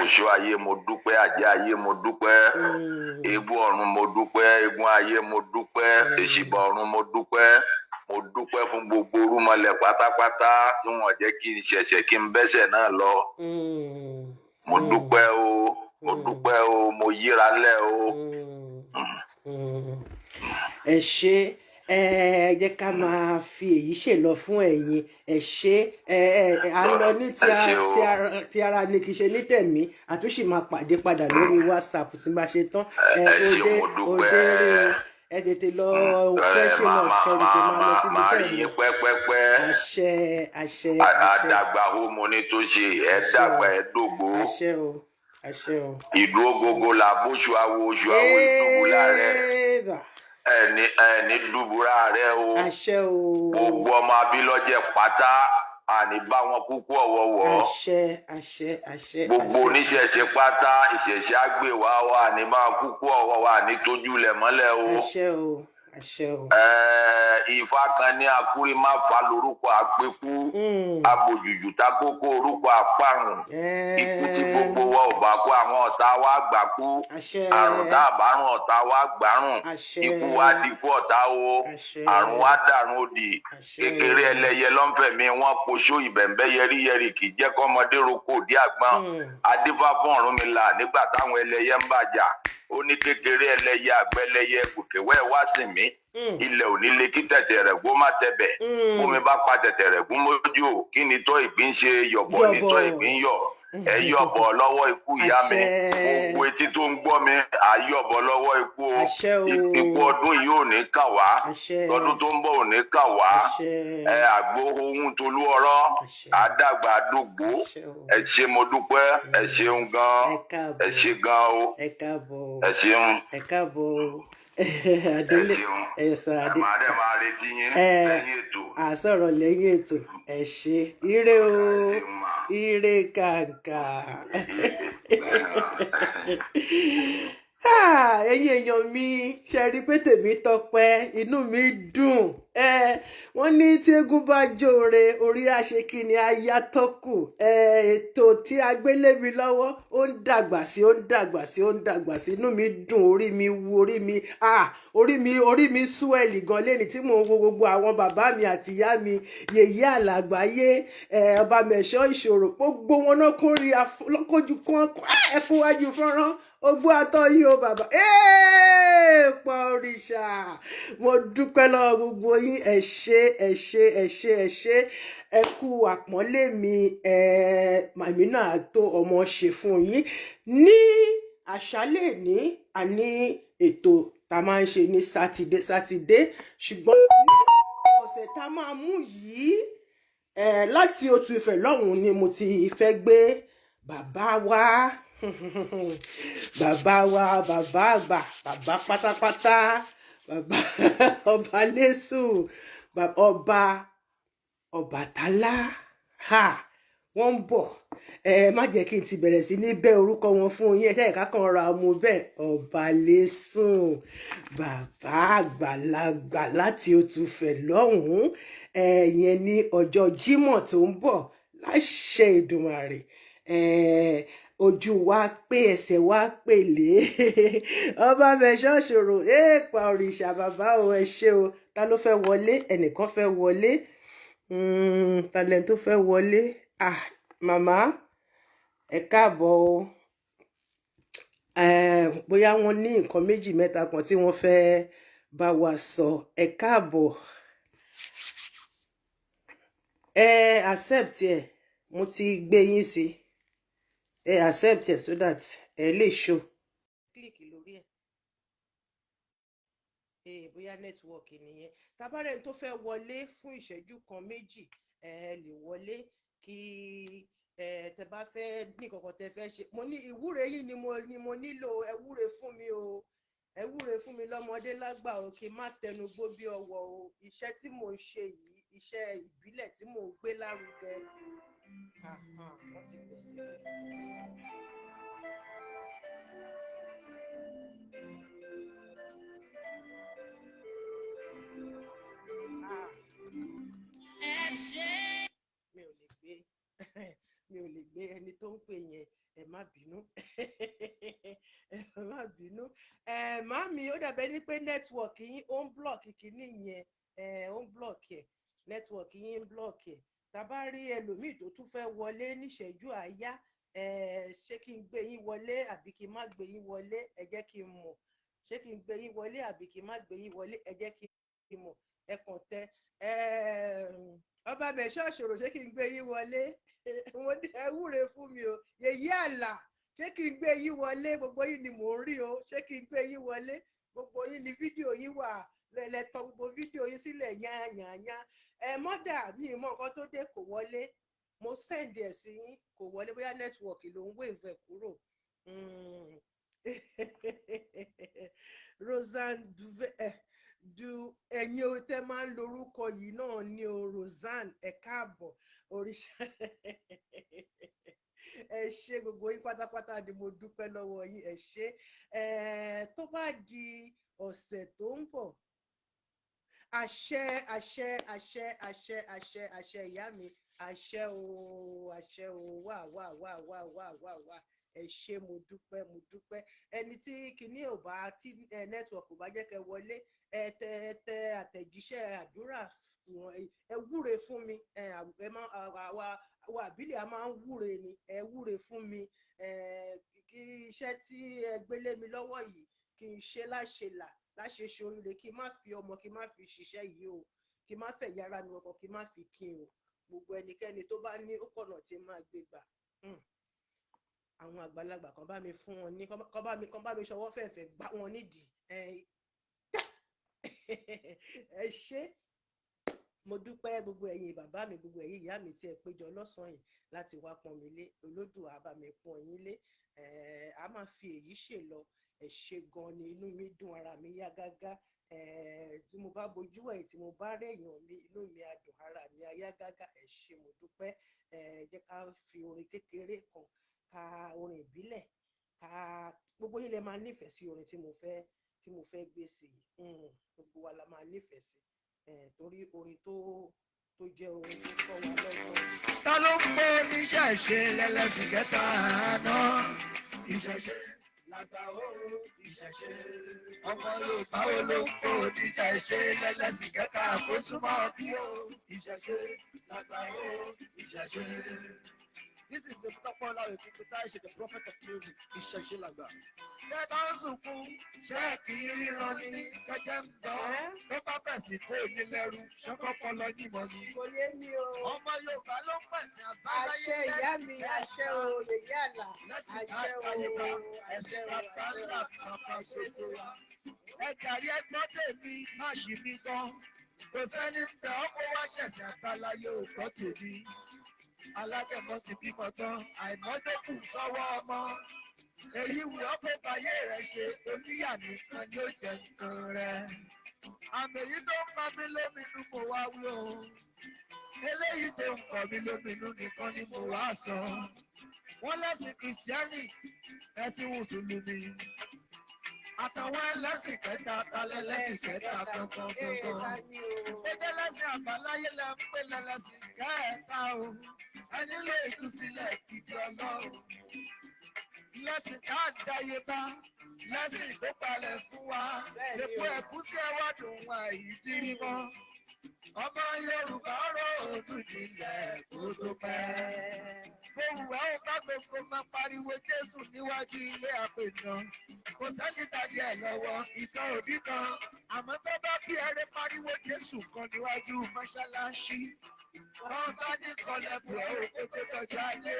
S5: oṣù ayé, mo dúpẹ́ àjẹ́ ayé, mo dúpẹ́ eégún ọ̀run, mo dúpẹ́ eégún ayé, mo dúpẹ́ èṣìbà ọ̀run, mo dúpẹ́. Mo dúpẹ́ fún gbogbo orúmọlẹ̀ pátápátá tí wọ́n jẹ́ kí n ṣẹ̀ṣẹ̀ kí n bẹ́sẹ̀ náà lọ. Mo dúpẹ́ o, mo dúpẹ́ o, mo yíra lẹ̀ o.
S2: Ẹ ṣe. Ẹ jẹ́ ká máa fi èyí ṣèlọ fún ẹ̀yin. Ẹ ṣe. Ẹ ẹ à ń lọ ní ti
S5: Ẹ ṣé o.
S2: ti ara ni, kì í ṣe ní tẹ̀mí. Àtúnṣe máa pàdé padà lórí WhatsApp tí n bá ṣe tán. Ẹ
S5: Ẹ ṣé,
S2: òde
S5: mo dúpẹ́.
S2: Òde rí o. Ẹ tètè lọ freshen up, kẹ́ tètè máa lọ síbi
S5: Máa
S2: tẹ́
S5: rí
S2: ẹ lọ.
S5: yín pẹ́pẹ́pẹ́.
S2: Àṣẹ, àṣẹ, àṣẹ.
S5: Àdàgbà homo ní tó ṣe ẹ dàgbà, ẹ dògbò.
S2: Àṣẹ o, àṣẹ o.
S5: Ìlú ogogo là bóṣù awo, oṣù awo ìdúgbò rẹ.
S2: Eba.
S5: Ẹni ẹni dùbúrà rẹ o.
S2: Àṣẹ o.
S5: Gbogbo ọmọ abilọ́jẹ pátá, àní bá wọn kúkú ọ̀wọ̀wọ̀.
S2: Àṣẹ, àṣẹ, àṣẹ.
S5: Gbogbo
S2: Àṣẹ.
S5: oníṣẹ̀ṣe pátá, ìṣẹ̀ṣe àgbè wá wà ní máa kúkú ọ̀wọ̀wọ̀, àní tójú lẹ̀ mọ́lẹ̀ o.
S2: Àṣẹ o, àṣẹ o.
S5: Ifá kan ní akúrí má fa lórúkọ àpékú, abòjùjù takókó orúkọ àparùn. Ikú tí gbogbo wa ò bá kú, àwọn ọ̀tá wa gbà kú.
S2: Àṣẹ.
S5: Àrùn tá a bá rùn, ọ̀tá wa gbárùn.
S2: Àṣẹ.
S5: Ikú wa dikú ọ̀tá o.
S2: Àṣẹ.
S5: Àrùn wa dàrún òdì.
S2: Àṣẹ.
S5: Kékeré ẹlẹ́yẹ lọ́nfẹ̀mí wọn poṣó ìbẹ̀ǹbẹ́ yẹríyẹrí, kì í jẹ́ kọ́mọdé roko òdí àgbọn. Adífá fún Ọ̀rúnmìlà nígbà táwọn ẹlẹ́yẹ ń bàjà, ó ní kékeré ẹlẹ́yẹ, àgbẹ̀lẹ́yẹ gòkèwẹ́ wá sí mi, ilẹ̀ ò ní lè kí tẹ̀tẹ̀ rẹ̀ gó má tẹ̀bẹ̀. Bómi bá pa tẹ̀tẹ̀ rẹ̀ gún mójú ò, kí ni tọ́ ìgbín ṣe? Yọ̀bọ̀ ní tọ́
S2: Yọ̀bọ̀.
S5: ìgbín yọ̀. Ẹ yọ̀bọ̀ lọ́wọ́ ikú, ìyá mi.
S2: Àṣẹ.
S5: Gbogbo etí tó ń gbọ́ mi, àyọ̀bọ̀ lọ́wọ́ ikú o.
S2: Àṣẹ o.
S5: Ikú ọdún yìí ò ní kàn wá.
S2: Àṣẹ.
S5: Tọdún tó ń bọ̀ ò ní kàn wá.
S2: Àṣẹ.
S5: Ẹ àgbo ohun tolú ọ̀rọ̀.
S2: Àṣẹ.
S5: Àdàgbà àdógbò.
S2: Àṣẹ o.
S5: Ẹ ṣé, mo dúpẹ́, ẹ ṣeun gan.
S2: Ẹ káàbọ̀.
S5: Ẹ ṣé gan o.
S2: Ẹ káàbọ̀.
S5: Ẹ ṣeun.
S2: Ẹ káàbọ̀ o.
S5: Ẹ
S2: Adélé
S5: ṣeun.
S2: Ẹ sà adé.
S5: Màá dẹ̀ máa retí yín
S2: Ẹ
S5: lẹ́yìn ètò.
S2: Àsọ̀rọ̀ lẹ́yìn ètò. Ẹ ṣé, ire o.
S5: Ẹ ṣeun mà.
S2: Ire kàǹkà. Ah, ẹ̀yin èèyàn mi, ṣe rí i pé tèmi tọpẹ́, inú mi dùn. Wọ́n ní tí eégún bá jóore, orí àṣekínni ayatọ́kù. Ètò tí a gbé lé mi lọ́wọ́ ó ń dàgbà sí, ó ń dàgbà sí, ó ń dàgbà sí. Inú mi dùn, orí mi wú, orí mi, ah, orí mi swell gan lẹ́ni tí mò ń wo gbogbo àwọn bàbá mi àti ìyá mi, yèyé àlàgbáyé, ọba mẹ̀ṣọ́ ìṣòro, gbogbo wọn náà kún rí lọ́kọ́jú kún ẹkún wájú fọ́nrán ogbó atọ́ yìí o bàbá pọ̀ òrìṣà. Mo dúpẹ́ lọ́wọ́ gbogbo yín. Ẹ ṣé, ẹ ṣé, ẹ ṣé, ẹ ṣé, ẹ kú àpọ́nlé mi. Màmí náà tó ọmọ ṣe fún yín ní àṣálẹ́ ní àní ètò tá a máa ń ṣe ní Sátidé Sátidé, ṣùgbọ́n ní ọ̀sẹ̀ tá a máa mú yìí, láti Òtù Ifẹ̀ lọ́hùn-ún ni mo ti fẹ́ gbé bàbá wa, bàbá wa, bàbá àgbà, bàbá pátápátá, bàbá ọba lẹ́sù, ọba Ọbàtálá. Ha, wọ́n ń bọ̀. Ẹ má jẹ́ kí n ti bẹ̀rẹ̀ sí ní bẹ́ orúkọ wọn fún yín. Ẹ ṣe ìka kan ra ọmọ bẹ́ẹ̀, Ọbalẹ́sùn, bàbá àgbàlagbà láti Òtúfẹ̀ lọ́hùn-ún. Ẹ̀yẹn ní ọjọ́ Jímọ̀ tó ń bọ̀, láṣẹ Èdùmàrè. Ojú wa pé, ẹsẹ̀ wa pèlè, ọba mẹ̀ṣọ́ ṣòro èèpà òrìṣà. Bàbá o, ẹ ṣé o. Ta ló fẹ́ wọlé? Ẹnìkan fẹ́ wọlé. Talent tó fẹ́ wọlé. Ah, màmá, ẹ káàbọ̀ o. Bóyá wọ́n ní nǹkan méjì mẹ́ta kan tí wọ́n fẹ́ bá wa sọ. Ẹ káàbọ̀. Ẹ accept ẹ, mo ti gbé yín sí. Ẹ accept ẹ so that ẹ lè show. Click lórí ẹ. Bóyá network nìyẹn. Tabarẹ́ni tó fẹ́ wọlé fún ìṣẹ́jú kan méjì, ẹ lè wọlé kí ẹ tẹ bá fẹ́ ní kankan tẹ fẹ́ ṣe. Mo ní ìwúre yín ni mo nílò. Ẹ wúre fún mi o, ẹ wúre fún mi lọ́mọdé lágbà o, kí n má tẹnu gbó bí ọwọ́ o. Iṣẹ́ tí mò ń ṣe yìí, iṣẹ́ ìbílẹ̀ tí mò ń gbé lárugẹ. Wọ́n ti pè síbẹ̀. Ah, mi ò lè gbé, mi ò lè gbé ẹni tó ń pè yẹn. Ẹ má bínú, ẹ má bínú. Ẹ màmí, ó dàbẹ́ ní pé network yín ó ń block kínní yẹn. Ẹ ó ń block ẹ, network yín ń block ẹ. Tá bá rí ẹlòmíì tó tún fẹ́ wọlé níṣẹ́jú àáyá, ẹ ṣé kí n gbé yín wọlé àbí kí n má gbé yín wọlé? Ẹ jẹ́ kí n mọ̀. Ṣé kí n gbé yín wọlé àbí kí n má gbé yín wọlé? Ẹ jẹ́ kí n mọ̀. Ẹ kàn tẹ ọba bẹ̀ ṣọ́ọ̀ṣòro. Ṣé kí n gbé yín wọlé? Mo ní ẹ wúre fún mi o. Yèyí àlà, ṣé kí n gbé yín wọlé? Gbogbo yín ni mò ń rí o. Ṣé kí n gbé yín wọlé? Gbogbo yín ni fídíò yín wà lẹ́lẹ́tọ̀, gbogbo fídíò yín sílẹ̀ yányányá. Ẹ mọ́dà mi ì mọ nǹkan tó dé, kò wọlé. Mo send ẹ̀ sí yín, kò wọlé. Bóyá network ló ń wave ẹ̀ kúrò. Roseanne Duve, du ẹ̀yin o tẹ́ máa ń lorúkọ yìí náà ní o. Roseanne, ẹ káàbọ̀. Oríṣi ẹ ṣé, gbogbo yín pátápátá ni mo dúpẹ́ lọ́wọ́ yín. Ẹ ṣé. Ẹ tó bá di ọ̀sẹ̀ tó ń bọ̀, àṣẹ, àṣẹ, àṣẹ, àṣẹ, àṣẹ, àṣẹ, ìyá mi, àṣẹ o, àṣẹ o. Wà wà wà wà wà wà wà. Ẹ ṣé, mo dúpẹ́, mo dúpẹ́. Ẹni tí kinní ò bá tí network ò bá jẹ́ kẹ́ wọlé, ẹ tẹ, ẹ tẹ àtẹ̀jíṣẹ́ àdúrà, ẹ wúre fún mi. Ẹ má àwa àwa àbílẹ̀ a máa ń wúre ni. Ẹ wúre fún mi, ẹ kí iṣẹ́ tí ẹ gbélé mi lọ́wọ́ yìí, kí n ṣe láṣẹ là, láṣẹ ṣoríire, kí n má fi ọmọ, kí n má fi ṣiṣẹ́ yìí o, kí n má fẹ̀yà ara mi ọkọ̀, kí n má fi kí n o. Gbogbo ẹnikẹ́ni tó bá ní ó kọ̀nà tí máa gbé gbà. Àwọn àgbàlagbà kan bá mi fún wọn ní kọ́ bá mi ṣọwọ́ fẹ̀fẹ̀ gbá wọn nídìí. Ẹ ṣé, mo dúpẹ́. Gbogbo ẹ̀yin bàbá mi, gbogbo ẹ̀yin ìyá mi tí ẹ péjọ lọ́sàn-án yìí láti wá pọ́n mi lé, Olódùà á bá mi pọ́n yín lé. A máa fi èyí ṣe lọ. Ẹ ṣé gan ni, inú mi dùn, ara mi yá gágá. Tí mo bá bojú ẹ̀, tí mo bá rẹ̀yàn mi, inú mi á dùn, ara mi á yá gágá. Ẹ ṣé, mo dúpẹ́. Jẹ́ ká fi orin kékeré kan, ká orin ìbílẹ̀. Ká gbogbo yín lè máa nífẹ̀ẹ́ sí orin tí mo fẹ́ gbé sí i. Gbogbo wa la máa nífẹ̀ẹ́ sí, torí orin tó jẹ́ orin tó kọ́ wa lọ́gbọ́n.
S6: Ta ló ń pọ́ oníṣẹ̀ṣe lẹ́lẹ́sìn kẹta náà? Ìṣẹ̀ṣe làgbà ó, ìṣẹ̀ṣe. Ọmọ Yorùbá wo ló ń pọ́ oníṣẹ̀ṣe lẹ́lẹ́sìn kẹta kó súnmọ́ bí ó? Ìṣẹ̀ṣe làgbà ó, ìṣẹ̀ṣe. This is the Tọ́pọ̀ Ọláwẹ̀ Taishe, the prophet of music, ìṣẹ̀ṣe làgbà. Bẹ́ẹ̀ bá ń sunkún, ṣé kì í ríran ní kẹ́kẹ́ ń bọ̀? Tó bá bẹ̀ sí kó ní lẹ́rú, ṣọ́kọ́pọ̀ lọ yìnbọn ni.
S2: Kò yé mi o.
S6: Ọmọ Yorùbá ló ń pẹ̀sìn àbáláyé.
S2: Àṣẹ, ìyá mi, àṣẹ o, yèyé àlà.
S6: Lẹ́sìn
S2: Àṣẹ o.
S6: àtàyèbá,
S2: Àṣẹ
S6: ẹ̀sìn
S2: o.
S6: bàbá ńlá bàbá gbogbo wa. Ẹ jàre, ẹgbọ́n tèmi, má ṣì mí gan. Kò sẹ́ni bẹ̀ ọ́ kó wá ṣẹ̀sìn àbáláyé, ò gbọ́ tèmi. Alágẹ̀mọ́ ti bímọ tán, àìmọ́dókù sọ́wọ́ ọmọ. Èyí wù ọ́ kó bayé rẹ̀ ṣe, oníyà nìkan ni ó jẹ nǹkan rẹ̀. Àmì èyí tó ń kọ́ mí lóminú mo wá wí o. Eléyìí tó ń kọ́ mí lóminú nìkan ni mo wá sọ. Wọ́n lẹ́sìn Kìrìsìtẹ́nì, ẹ̀sìn Mùsùlùmí, àtàwọn ẹlẹ́sìn kẹta. Talẹ̀ lẹ́sìn kẹta kankan
S2: Ee,
S6: kankan?
S2: Ta ni o?
S6: Ó jẹ́ lẹ́sìn àbáláyé la ń pè lẹ́lẹ́sìn kẹta o. Ẹ nílò ìtúsílẹ̀ ìdí Ọlọ́run. Lẹ́sìn ká dáyé bá, lẹ́sìn tó palẹ̀ fún wa.
S2: Bẹ́ẹ̀ni
S6: Èpo
S2: o.
S6: ẹ̀gúsí ẹwádùn wa ìdírí mọ́. Ọmọ Yorùbá rò òdùn nílẹ̀ kó tó pẹ́. Ohùn ẹ̀ ó bá gbogbo máa pariwo Jésù níwájú ilé àpènà. Kò sẹ́ni tàbí ẹ̀ lọ́wọ́, ìkan òbí kan. Àmọ́ tó bá bí ẹrẹ́ pariwo Jésù kan níwájú mọ́ṣáláṣí. Wọ́n bá ní kọlẹ̀bù ẹ̀ ó kó tó tọ́jú ayé.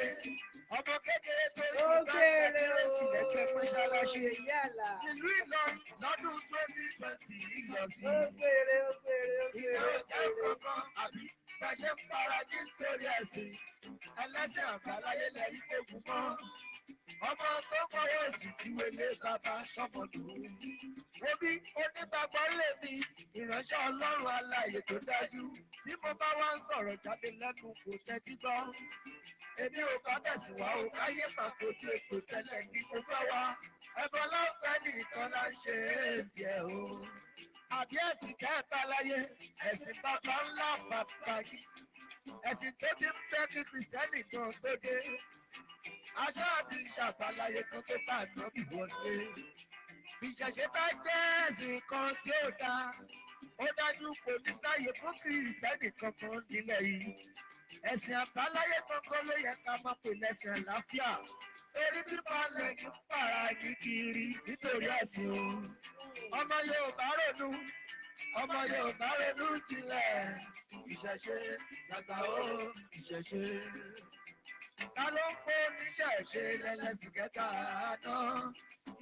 S6: Ọmọ kékeré tó
S2: Ó
S6: yí bá
S2: kéré
S6: kékeré
S2: o.
S6: sì lẹ́gbẹ̀ẹ́ mọ́ṣáláṣí.
S2: Yèyé àlà.
S6: Ìlú Ìlọrin lọ́dún 2020 yìí lọ sí.
S2: Ó kéré, ó kéré, ó
S6: Ìyá
S2: kéré, ó
S6: ọjà
S2: kéré.
S6: kankan àbí gbàṣẹ ń para ní nítorí ẹ̀sìn. Ẹlẹ́sìn àbáláyé lẹ́yìn gbógun mọ́. Ọmọ tó kọ́wọ́ òsì tí wọlé bàbá sọmọdún. Wo bí onígbàgbọ́ lè mi, ìránṣẹ́ Ọlọ́run alààyè tó dájú. Tí mo bá wá ń sọ̀rọ̀ jáde lẹ́nu, kò tẹ́tí gbọ́. Èmi ò bá tẹ̀sí wá o, káyé máa kojú ètò tẹ́lẹ̀ ní mo bá wá. Ẹ̀bọ̀ láǹfẹ́ nìkan là ń ṣe é tiẹ̀ o. Àbí ẹ̀sìn kẹta láyé, ẹ̀sìn bàbá ńlá bàbá yìí. Ẹ̀sìn tó ti ń fẹ́ kí Kìrìsìtẹ́nì kan tó dé. Aṣọ àti ìṣàbàláyé kan tó bá ànábì wọlé. Ìṣẹ̀ṣe bá jẹ́ ẹ̀sìn kan tí ó dáa, ó dájú kò ní sáyè fún Kìrìsìtẹ́nì kankan nílẹ̀ yìí. Ẹ̀sìn àbáláyé kankan ló yẹ ká máa pè lẹ́sìn àlàáfíà. Torí pípa lẹ́yìn ń pàrà yín kiri nítorí ẹ̀sìn o. Ọmọ Yorùbá ronú, ọmọ Yorùbá ronú jinlẹ̀. Ìṣẹ̀ṣe làgbà ó, ìṣẹ̀ṣe. Ta ló ń kó níṣẹ̀ṣe lẹ́lẹ́sìn kẹta náà?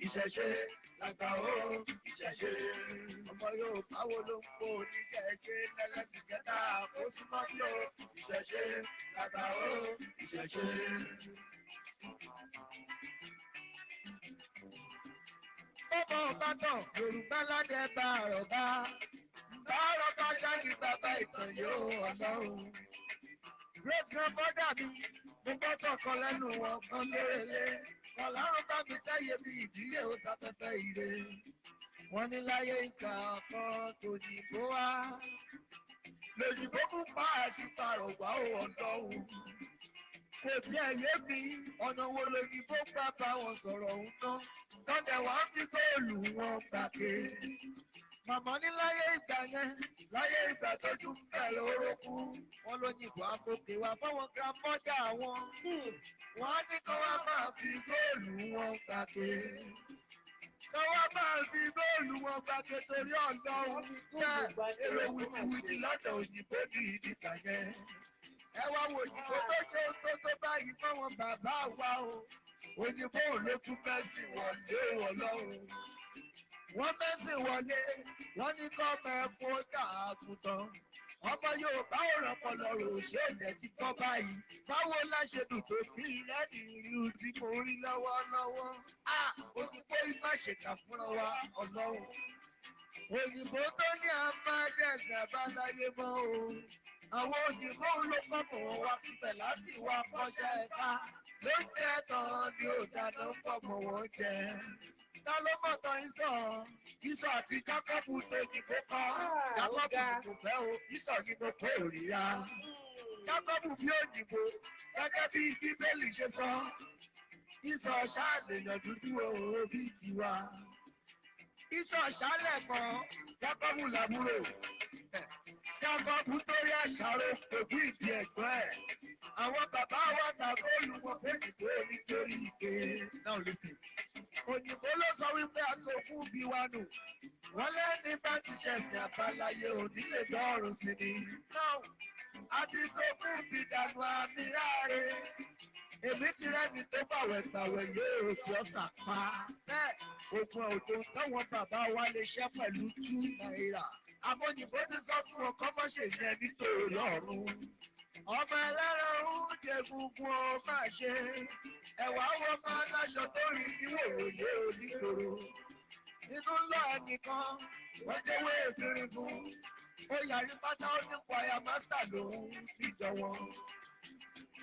S6: Ìṣẹ̀ṣe làgbà ó, ìṣẹ̀ṣe. Ọmọ Yorùbá wo ló ń kó níṣẹ̀ṣe lẹ́lẹ́sìn kẹta kó súnmọ́ bí o? Ìṣẹ̀ṣe làgbà ó, ìṣẹ̀ṣe. Bọ́mọ Ìbàdàn, Yorùbá ládẹ bá àrọ̀bá. Bá àrọ̀bá ṣáàlì bàbá ìtàn yóò Ọlọ́run. Great grandfather mi, mo gbọ́dọ̀ kan lẹ́nu wọn kan lérelé. Ọlọ́run bá mi táyé bí ìdílé ó sáfẹ́fẹ́ ire. Wọ́n ní láyé ìgbà kan tòyìnbó wá. Lòyìnbó mú pa àṣìparọ̀ wá ó ọ̀dọ́ òun. Kò tí ẹ̀ yé mi, ọ̀nà wo lòyìnbó gbà bá wọn sọ̀rọ̀ òun ná? Tọ́jà wá ń fi góòlù wọn gbàgbé. Màmá ní láyé ìgbà yẹn, láyé ìgbà tójú ń bẹ̀ lórókún. Wọ́n ló yìnbọn àgòkè wá fáwọn grandmother wọn. Wọ́n á ní kó wá máa fi góòlù wọn gbàgbé. Kó wá máa fi góòlù wọn gbàgbé torí Ọlọ́run.
S2: Wọ́n fi góòlù gbàgbé.
S6: Èrò
S2: Ó mà
S6: wìtìwìtì
S2: ṣe.
S6: lọ́dọ̀ òyìnbó ní ìdìgbà yẹn. Ẹ wá wo òyìnbó tó ṣe ohun tó tó báyìí fáwọn bàbá wa o. Òyìnbó ò ló tún mẹ́sìn wọlé Ọlọ́run. Wọ́n mẹ́sìn wọlé, wọ́n ní kọ́ ọmọ ẹkún ó dà àgùntàn. Ọmọ Yorùbá ò rọpọlọ rò ṣé òjẹ́ ti kọ́ báyìí. Báwo la ṣe dùn tó kí rẹ́ẹ̀dì rí tí mo rí lọ́wọ́lọ́wọ́? À òyìnbó yìí má ṣèkà fúnra wa Ọlọ́run. Òyìnbó tó ní àmàdẹ̀sẹ̀ àbáláyé mọ́ o. Àwọn òyìnbó ló kọ́kọ́ wọn wá síbẹ̀ láti wá kọ́ṣẹ́ ẹ̀fá. Ló ń jẹ tán ni ò dáná fọmọ wọn jẹ. Ta ló mọ̀ tán Ísọ̀? Ísọ̀ àti Jákọ́bù tó yìnbó kọ́.
S2: Ah, ó
S6: Jákọ́bù
S2: ga.
S6: kò fẹ́ o, Ísọ̀ ni mo kó òrìra. Jákọ́bù bí òyìnbó gẹ́gẹ́ bí Bíbélì ṣe sọ. Ísọ̀ ṣáà lèèyàn dúdú o bí tiwa. Ísọ̀ ṣálẹ̀ kan, Jákọ́bù làbúrò. Jákọ́bù torí àṣàrò òbí ìdí ẹ̀gbọ́n ẹ̀. Àwọn bàbá wa ta góòlù wọn fóyìnbó nítorí ike. Now listen. Òyìnbó ló sọ wípé aṣọ òkú bí wa nù. Wọ́n lẹ́ni bá ti ṣẹ̀sìn àbáláyé òní lè dọ́rùn sí ni. Now, a ti sókún bí dànù àmì ráre. Èmi ti rẹ́ni tó bàwẹ̀ gbàwẹ̀ yóò tí ó sàpá. Bẹ́ẹ̀ ògùn òjò táwọn bàbá wa lè ṣẹ́ pẹ̀lú ₦2. Àmọ́yìnbó ti sọ fún wọn kọ́ mọ́ ṣe yẹn nítorí ọ̀run. Ọmọ ẹlẹ́ran ń jẹ gungun ó máa ṣe. Ẹ̀wà wọn máa láṣọ tó rí níwòwòye onígboro. Inú ń lọ ẹnìkan, wọ́n jẹ́wé èfìrin fún. Ó yàrí pátá ó ní kwaya mástà lòun níjọ wọn.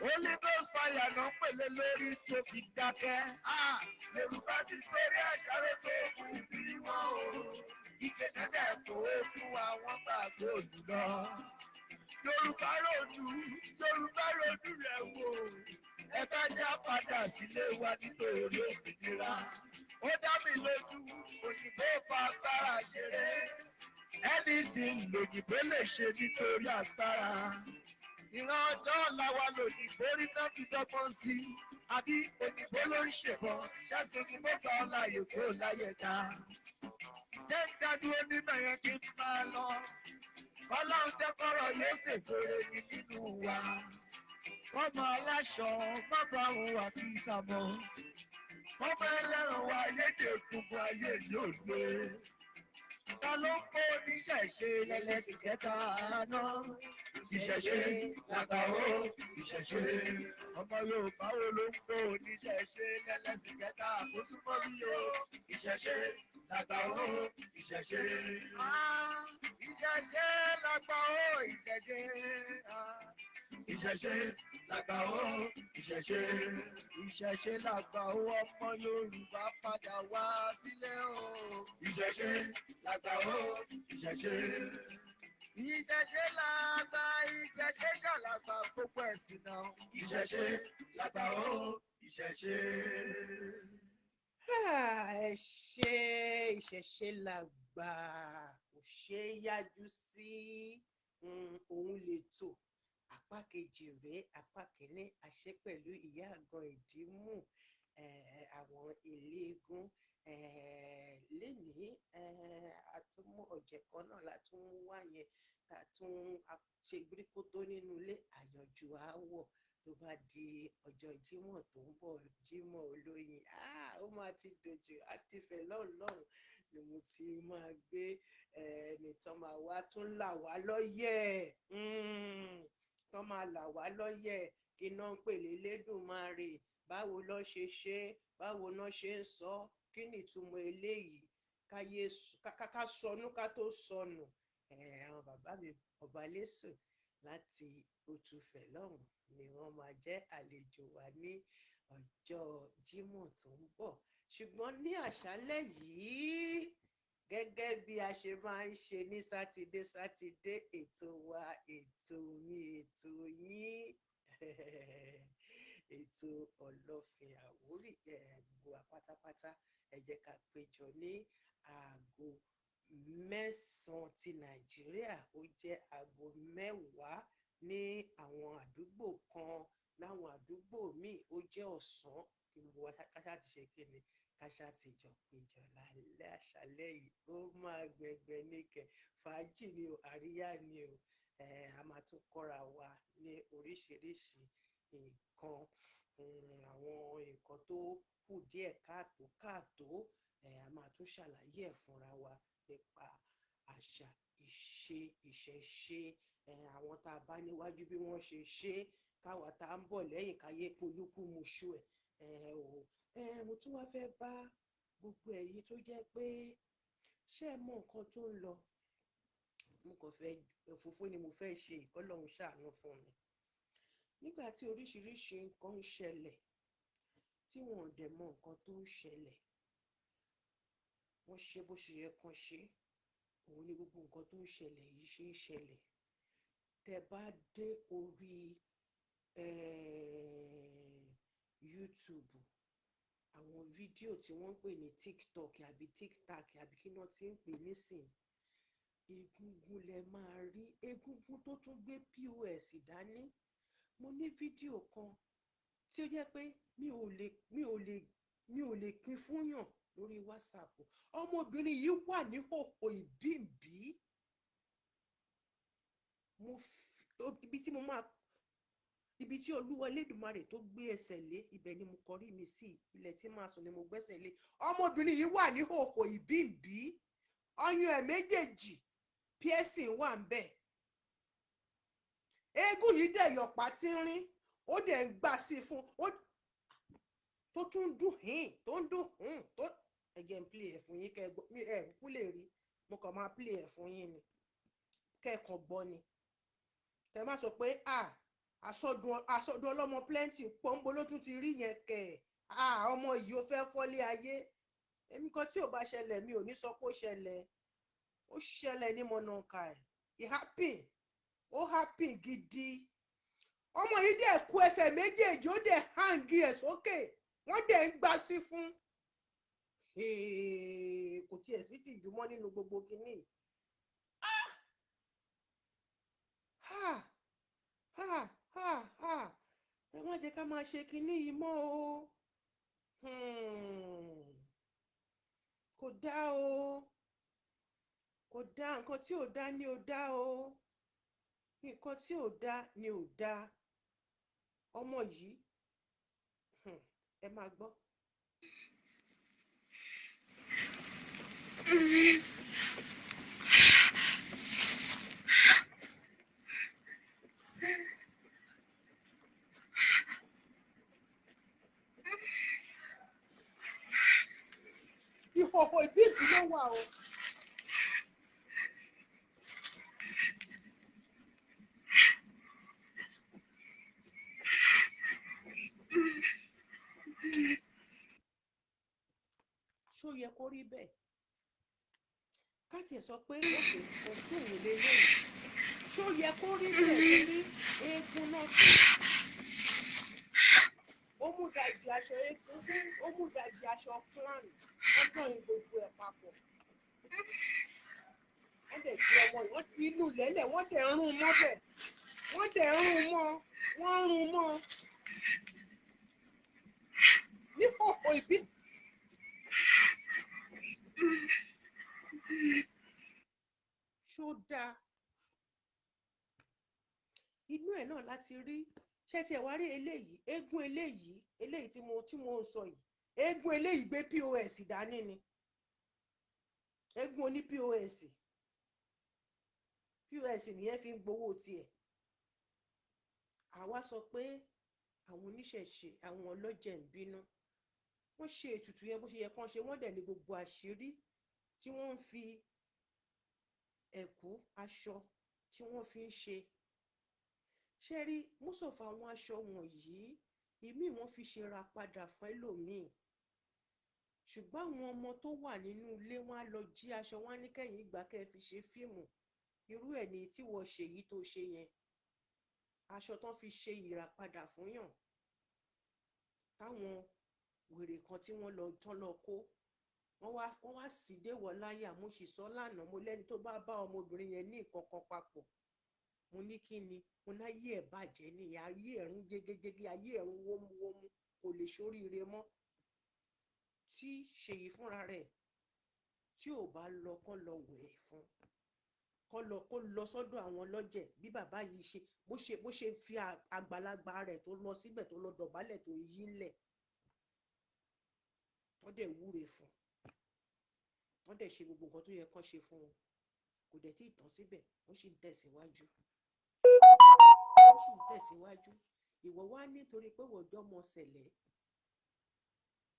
S6: Holy Ghost fire ló ń pèlè lórí tó fi dákẹ́. Ah! Yorùbá ti sórí àṣàrò tó kù bí wọn o. Ìkéde dẹ̀ kó fún wa wọ́n gbàgbé òdù lọ. Yorùbá ròdù, Yorùbá ròdù rẹ̀ wò. Ẹ bá ní àpàdà sílé wa nítorí òmìnira. Ó dá mi lójú, òyìnbó fa agbára ṣeré. Anything lòyìnbó lè ṣe nítorí agbára. Ìran ọjọ́ ọ̀la wa lòyìnbó rí náà fi dọ́gbọ́n sí. Àbí òyìnbó ló ń ṣèbọn, ṣẹ́sìn ni mo gbà ọ́ láàyè kó láyé dá. Jẹ́ ń dádúró níbẹ̀ yẹn kí n máa lọ. Ọlọ́run jẹ́kọ̀rọ̀ yóò sèso rere nínú wa. Ọmọ aláṣọ má bá òun wà kí sàmọ́. Ọmọ ẹlẹ́ran wa ayédè gbogbo ayé yóò lé. Ta ló ń kó oníṣẹ̀ṣe lẹ́lẹ́sìn kẹta náà? Ìṣẹ̀ṣe làgbà ó, ìṣẹ̀ṣe. Ọmọ Yorùbá wo ló ń kó oníṣẹ̀ṣe lẹ́lẹ́sìn kẹta? Kó súnmọ́ bí o. Ìṣẹ̀ṣe làgbà ó, ìṣẹ̀ṣe. Ah, ìṣẹ̀ṣe làgbà ó, ìṣẹ̀ṣe. Ah, ìṣẹ̀ṣe làgbà ó, ìṣẹ̀ṣe. Ìṣẹ̀ṣe làgbà ó, ọmọ Yorùbá padà wá sílé o. Ìṣẹ̀ṣe làgbà ó, ìṣẹ̀ṣe. Ìṣẹ̀ṣe làgbà, ìṣẹ̀ṣe ṣàlàgbà gbogbo ẹ̀sìn náà. Ìṣẹ̀ṣe làgbà ó, ìṣẹ̀ṣe.
S2: Ah, ẹ ṣe ìṣẹ̀ṣe làgbà kò ṣe é yájú sí. Òun lè tò apá kejì rèé, apá kìíní àṣẹ pẹ̀lú ìyá àgàn ìdímù, àwọn eléégún lénìí. A tún mú ọ̀jẹ̀ kan náà la tún mú wá yẹn tá a tún ṣe gbíríkótó nínú ilé àyànjú aáwọ̀ tó bá di ọjọ́ Jímọ̀ tó ń bọ̀, Jímọ̀ olóyin. Ah, ó máa ti dojú àti fẹ̀ lọ́hùn lọ́hùn ni mo ti máa gbé ẹni tán máa wá tún là wá lọ́yẹ̀, tán máa là wá lọ́yẹ̀ kí iná ń pè lélédùmarè, báwo ló ṣe ṣe, báwo náà ṣe ń sọ, kí ni ìtumọ̀ eléyìí, káyé ká sọnù ká tó sọnù. Àwọn bàbá mi Ọbalẹ́sù láti Òtúfẹ̀ lọ́hùn ni wọ́n máa jẹ́ àlejò wa ní ọjọ́ Jímọ̀ tó ń bọ̀. Ṣùgbọ́n ní àṣálẹ́ yìí, gẹ́gẹ́ bí a ṣe máa ń ṣe ní sátidé sátidé, ètò wa, ètò mi, ètò yín, ètò Ọlọ́fin Àwórì, gbogbo wa pátápátá, ẹ jẹ́ ká péjọ ní aago 9 ti Nàìjíríà, ó jẹ́ aago 10 ní àwọn àdúgbò kan, láwọn àdúgbò míì ó jẹ́ ọ̀sán. Kí gbogbo wa ká ṣáà ti ṣe kí ni, ká ṣáà ti jọ péjọ lálẹ́ àṣálẹ́ yìí. Ó máa gbẹgbẹ níkẹ, fàájì ni o, àríyá ni o. A máa tún kọ́ra wa ní oríṣiríṣi nǹkan, àwọn nǹkan tó kù díẹ̀ káàtó káàtó, a máa tún ṣàlàyé ẹ̀ fúnra wa nípa àṣà, ìṣe, ìṣẹ̀ṣe, àwọn tá a bá níwájú bí wọ́n ṣe ṣe, káwa tá a ń bọ̀ lẹ́yìn káyé polúkúmuṣu ẹ̀. O mo tún wá fẹ́ bá gbogbo ẹ̀yin tó jẹ́ pé ṣé ẹ mọ nǹkan tó ń lọ. Mo kàn fẹ́ òfófó ni mo fẹ́ ṣe, Ọlọ́run ṣàánú fún mi. Nígbà tí oríṣiríṣi nǹkan ń ṣẹlẹ̀ wọn ò dẹ̀ mọ nǹkan tó ń ṣẹlẹ̀. Wọ́n ṣe bó ṣe yẹ kán ṣe, òun ni gbogbo nǹkan tó ń ṣẹlẹ̀ yìí ṣe ń ṣẹlẹ̀. Tẹ́ bá dé orí YouTube, àwọn fídíò tí wọ́n ń pè ní TikTok àbí TikTok àbí kí náà ti ń pè nísìn, egungun lẹ máa rí, egungun tó tún gbé POS dání. Mo ní fídíò kan tí ó jẹ́ pé mi ò lè pín fúnyàn lórí WhatsApp. Ọmọbìnrin yìí wà ní hòhò ìbíǹbí. Mo fi ibi tí mo máa, ibi tí Olúwa Elédùmarè tó gbé ẹsẹ̀ lé, ibẹ̀ ni mo kọrí mi sí. Ilẹ̀ tí màá sùn ni mo gbẹ́sẹ̀ lé. Ọmọbìnrin yìí wà ní hòhò ìbíǹbí, ọyàn ẹ̀ méjèèjì piercing wà ń bẹ̀. Eégún yìí dẹ̀ yọ̀pá tínrín, ó dẹ̀ ń gbà sí i fún ó tó tún ń dùn hín, tó ń dùn hùn tó. Ẹ jẹ́ n play ẹ̀ fún yín kẹ́ ẹ gbọ́. Mi ẹ̀ kúkú lè rí, mo kàn máa play ẹ̀ fún yín ni, kẹ́ ẹ kàn gbọ́ ni, kẹ́ ẹ má sọ pé à àsọdùn àsọdùn ọlọ́mọ plenty pọ́nbó ló tún ti rí yẹn kẹ̀. À ọmọ yìí, ó fẹ́ fọ́lé ayé. Èmi kan tí ò bá ṣẹlẹ̀, mi ò ní sọ pé ó ṣẹlẹ̀. Ó ṣẹlẹ̀ ní mọ̀nàkà ẹ̀. It happen, ó happen gidi. Ọmọ yìí dẹ̀ kú ẹsẹ̀ méjèèjì, ó dẹ̀ hang ẹ̀ sókè, wọ́n dẹ̀ ń gbá sí fún. Kò tiẹ̀ sí tìjú mọ́ nínú gbogbo kinní. Ah! Ha ha ha ha! Ẹ má jẹ́ ká máa ṣe kinní yìí mọ́ o. Kò dá o, kò dá. Nǹkan tí ò dá ni ò dá o, nǹkan tí ò dá ni ò dá. Ọmọ yìí, ẹ máa gbọ́. Ìhòòhò ìbíbí ló wà o. Ṣó yẹ kó rí bẹ́ẹ̀? Ká tiẹ̀ sọ pé òkè costume lélẹ́yìí, ṣó yẹ kó rí bẹ́ẹ̀? Torí eégún náà pé ó mú dàjì aṣọ eégún, ó mú dàjì aṣọ clan, wọ́n jọyìn gbogbo ẹ̀ papọ̀. Wọ́n dẹ̀ gbé ọmọ yìí, wọ́n inú lẹ́lẹ̀, wọ́n dẹ̀ ń rún mọ́bẹ̀, wọ́n dẹ̀ ń rún mọ́, wọ́n ń rún mọ́ níhòòhò ìbí. Ṣó dáa? Inú ẹ̀ náà láti rí. Ṣé tiẹ̀ wá rí eléyìí? Eégún eléyìí, eléyìí tí mo ń sọ yìí, eégún eléyìí gbé POS dání ni. Eégún oní POS, POS nìyẹn fi ń gbowó tiẹ̀. Àwa sọ pé àwọn oníṣẹ̀ṣe, àwọn ọlọ́jẹ̀ ń bínú. Wọ́n ṣe ètùtù yẹn bó ṣe yẹ kán ṣe, wọ́n dẹ̀ ní gbogbo àṣírí tí wọ́n ń fi ẹ̀kú aṣọ tí wọ́n fi ń ṣe. Ṣé rí most of àwọn aṣọ wọ̀nyí, ìmíì wọ́n fi ṣe ra padà fún ẹlòmíì, ṣùgbọ́n àwọn ọmọ tó wà nínú ilé wọn á lọ jí aṣọ wọn, á ní kẹ́yìn ìgbà kẹ́ ẹ fi ṣe fíìmù. Irú ẹ̀ ní tí wọ́n ṣe yìí tó ṣe yẹn, aṣọ tán fi ṣe ìràpadà fún yàn, táwọn wèrè kan tí wọ́n lọ tán lọ kó, wọ́n wá sì dé wọ̀ láyà. Mo sì sọ lánàá, mo lẹ́ni tó bá bá ọmọbìnrin yẹn ní ìkọ̀kọ̀ papọ̀, mo ní kí ni mo náyé ẹ̀ bàjẹ́ nìyẹn, ayé ẹ̀ ń jégéjégé, ayé ẹ̀ ń wómúwómú, kò lè ṣoríire mọ́. Tí Ṣèyí fúnra rẹ̀ tí ò bá lọ, kán lọ wẹ̀ ẹ́ fún, kán lọ kó lọ sọ́dọ̀ àwọn ọlọ́jẹ̀, bí bàbá yìí ṣe bó ṣe fi àgbàlagbà rẹ̀ tó lọ síbẹ̀, tó lọ dọ̀bálẹ̀, tó yí ńlẹ̀, wọ́n dẹ̀ wúre fún, wọ́n dẹ̀ ṣe gbogbo nǹkan tó yẹ kán ṣe fún wọn. Kò dẹ̀ tí ì tán síbẹ̀, wọ́n sì ń tẹ̀síwájú, wọ́n sì ń tẹ̀síwájú. Ìwọ wá nítorí pé wọ́n jọ́mọ sẹ̀lẹ̀,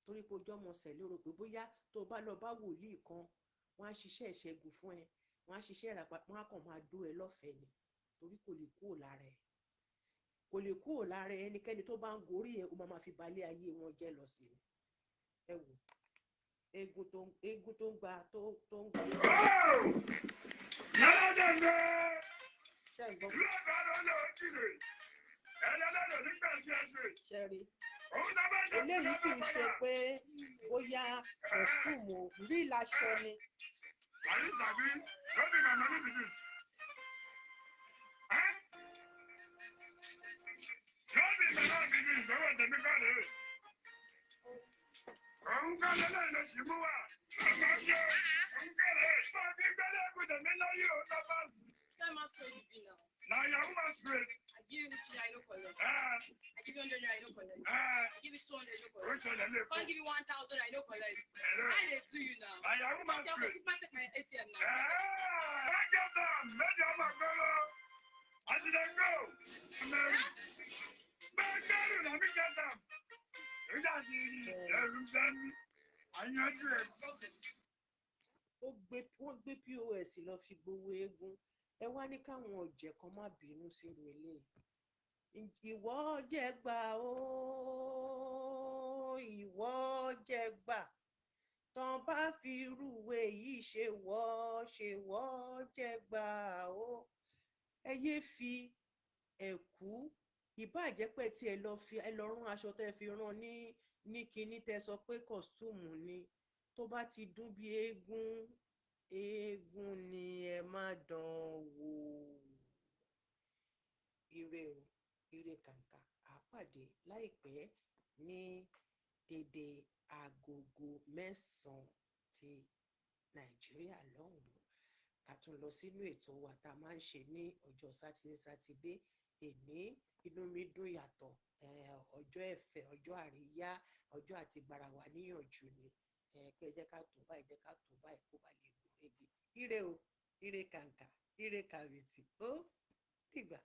S2: torí pé o jọ́mọ sẹ̀lẹ̀, o rò pé bóyá tó o bá lọ bá wòlíì kan, wọ́n á ṣiṣẹ́ ìṣẹ́gun fún ẹ, wọ́n á ṣiṣẹ́ ìràpá, wọ́n á kàn máa dó ẹ lọ́fẹ̀ẹ́ ni, torí kò lè kúrò lára ẹ̀. Kò lè kúrò lára ẹnikẹ́ni tó bá ń gorí ẹ̀, ó máa fi balẹ̀ ayé wọn jẹ́ lọ sí ni. Ẹ wò eégún tó ń gba tó ń gba. Ṣé ń gbọ́? Ṣe rí eléyìí, kì í ṣe pé bóyá costume rí láṣọ ni.
S4: Are you sabi? No be my money be this. Eh? No be my money be this. Owó tèmi kọ́ rèé. Òun kọ́ lélẹ̀ ló ṣì mú wá. Ọmọ ṣe òun kọ́ rèé. Báńkì gbẹ́lẹ́ kù tèmi lọ́yẹ̀ òun lọ báńsì.
S7: Kind masquerade you be now?
S4: Na yahoo masquerade.
S7: I give you 50 naira, you no collect.
S4: Ẹ
S7: I give you 100 naira, you no collect.
S4: ẹ
S7: I give you 200, you no
S4: ó
S7: collect.
S4: ṣẹlẹ̀ lẹ́kọ̀ọ́.
S7: Can't give you 1,000 naira, you no collect.
S4: Hello.
S7: How they do you now?
S4: Na yahoo
S7: Okay, okay,
S4: masquerade.
S7: keep my take my ATM now.
S4: Ẹ méjì ọmọ gbọ́dọ̀. As e dey go. Gbẹ́gbẹ́rù na mi get am. Nígbà tí ẹrù bẹ́ mi, àyànjú ẹ̀.
S2: Ó gbé, wọ́n gbé POS lọ fi gbowó eégún. Ẹ wá ní káwọn ọ̀jẹ̀ kan má bínú sírú eléyìí. Ìwọ jẹ́ gbà ó, ìwọ jẹ́ gbà, tán bá fi irú èyí ṣe wọ́ ṣe wọ́ jẹ́ gbà ó. Ẹ yéé fi ẹ̀kú ìbáà jẹ́ pé tí ẹ lọ fi ẹ lọ rán aṣọ tẹ́ fi rán ní kinní tẹ́ sọ pé costume ni, tó bá ti dún bí eégún, eégún ni, ẹ má dán wò. Ire o, ire kàǹkà. Àápàdé láìpẹ́ ní dédé agogo 9 ti Nàìjíríà lọ́hùn-ún, ká tún lọ sínú ètò wa tá a máa ń ṣe ní ọjọ́ Sátidé Sátidé. Èní inú mi dùn yàtọ̀. Ọjọ́ ẹ̀fẹ̀, ọjọ́ àríyá, ọjọ́ àti gbara wa níyànjú ni pé ẹ jẹ́ ká tó báyìí, jẹ́ ká tó báyìí kó ba lè gún régé. Ire o, ire kàǹkà, ire kàbìtì, ó dìgbà.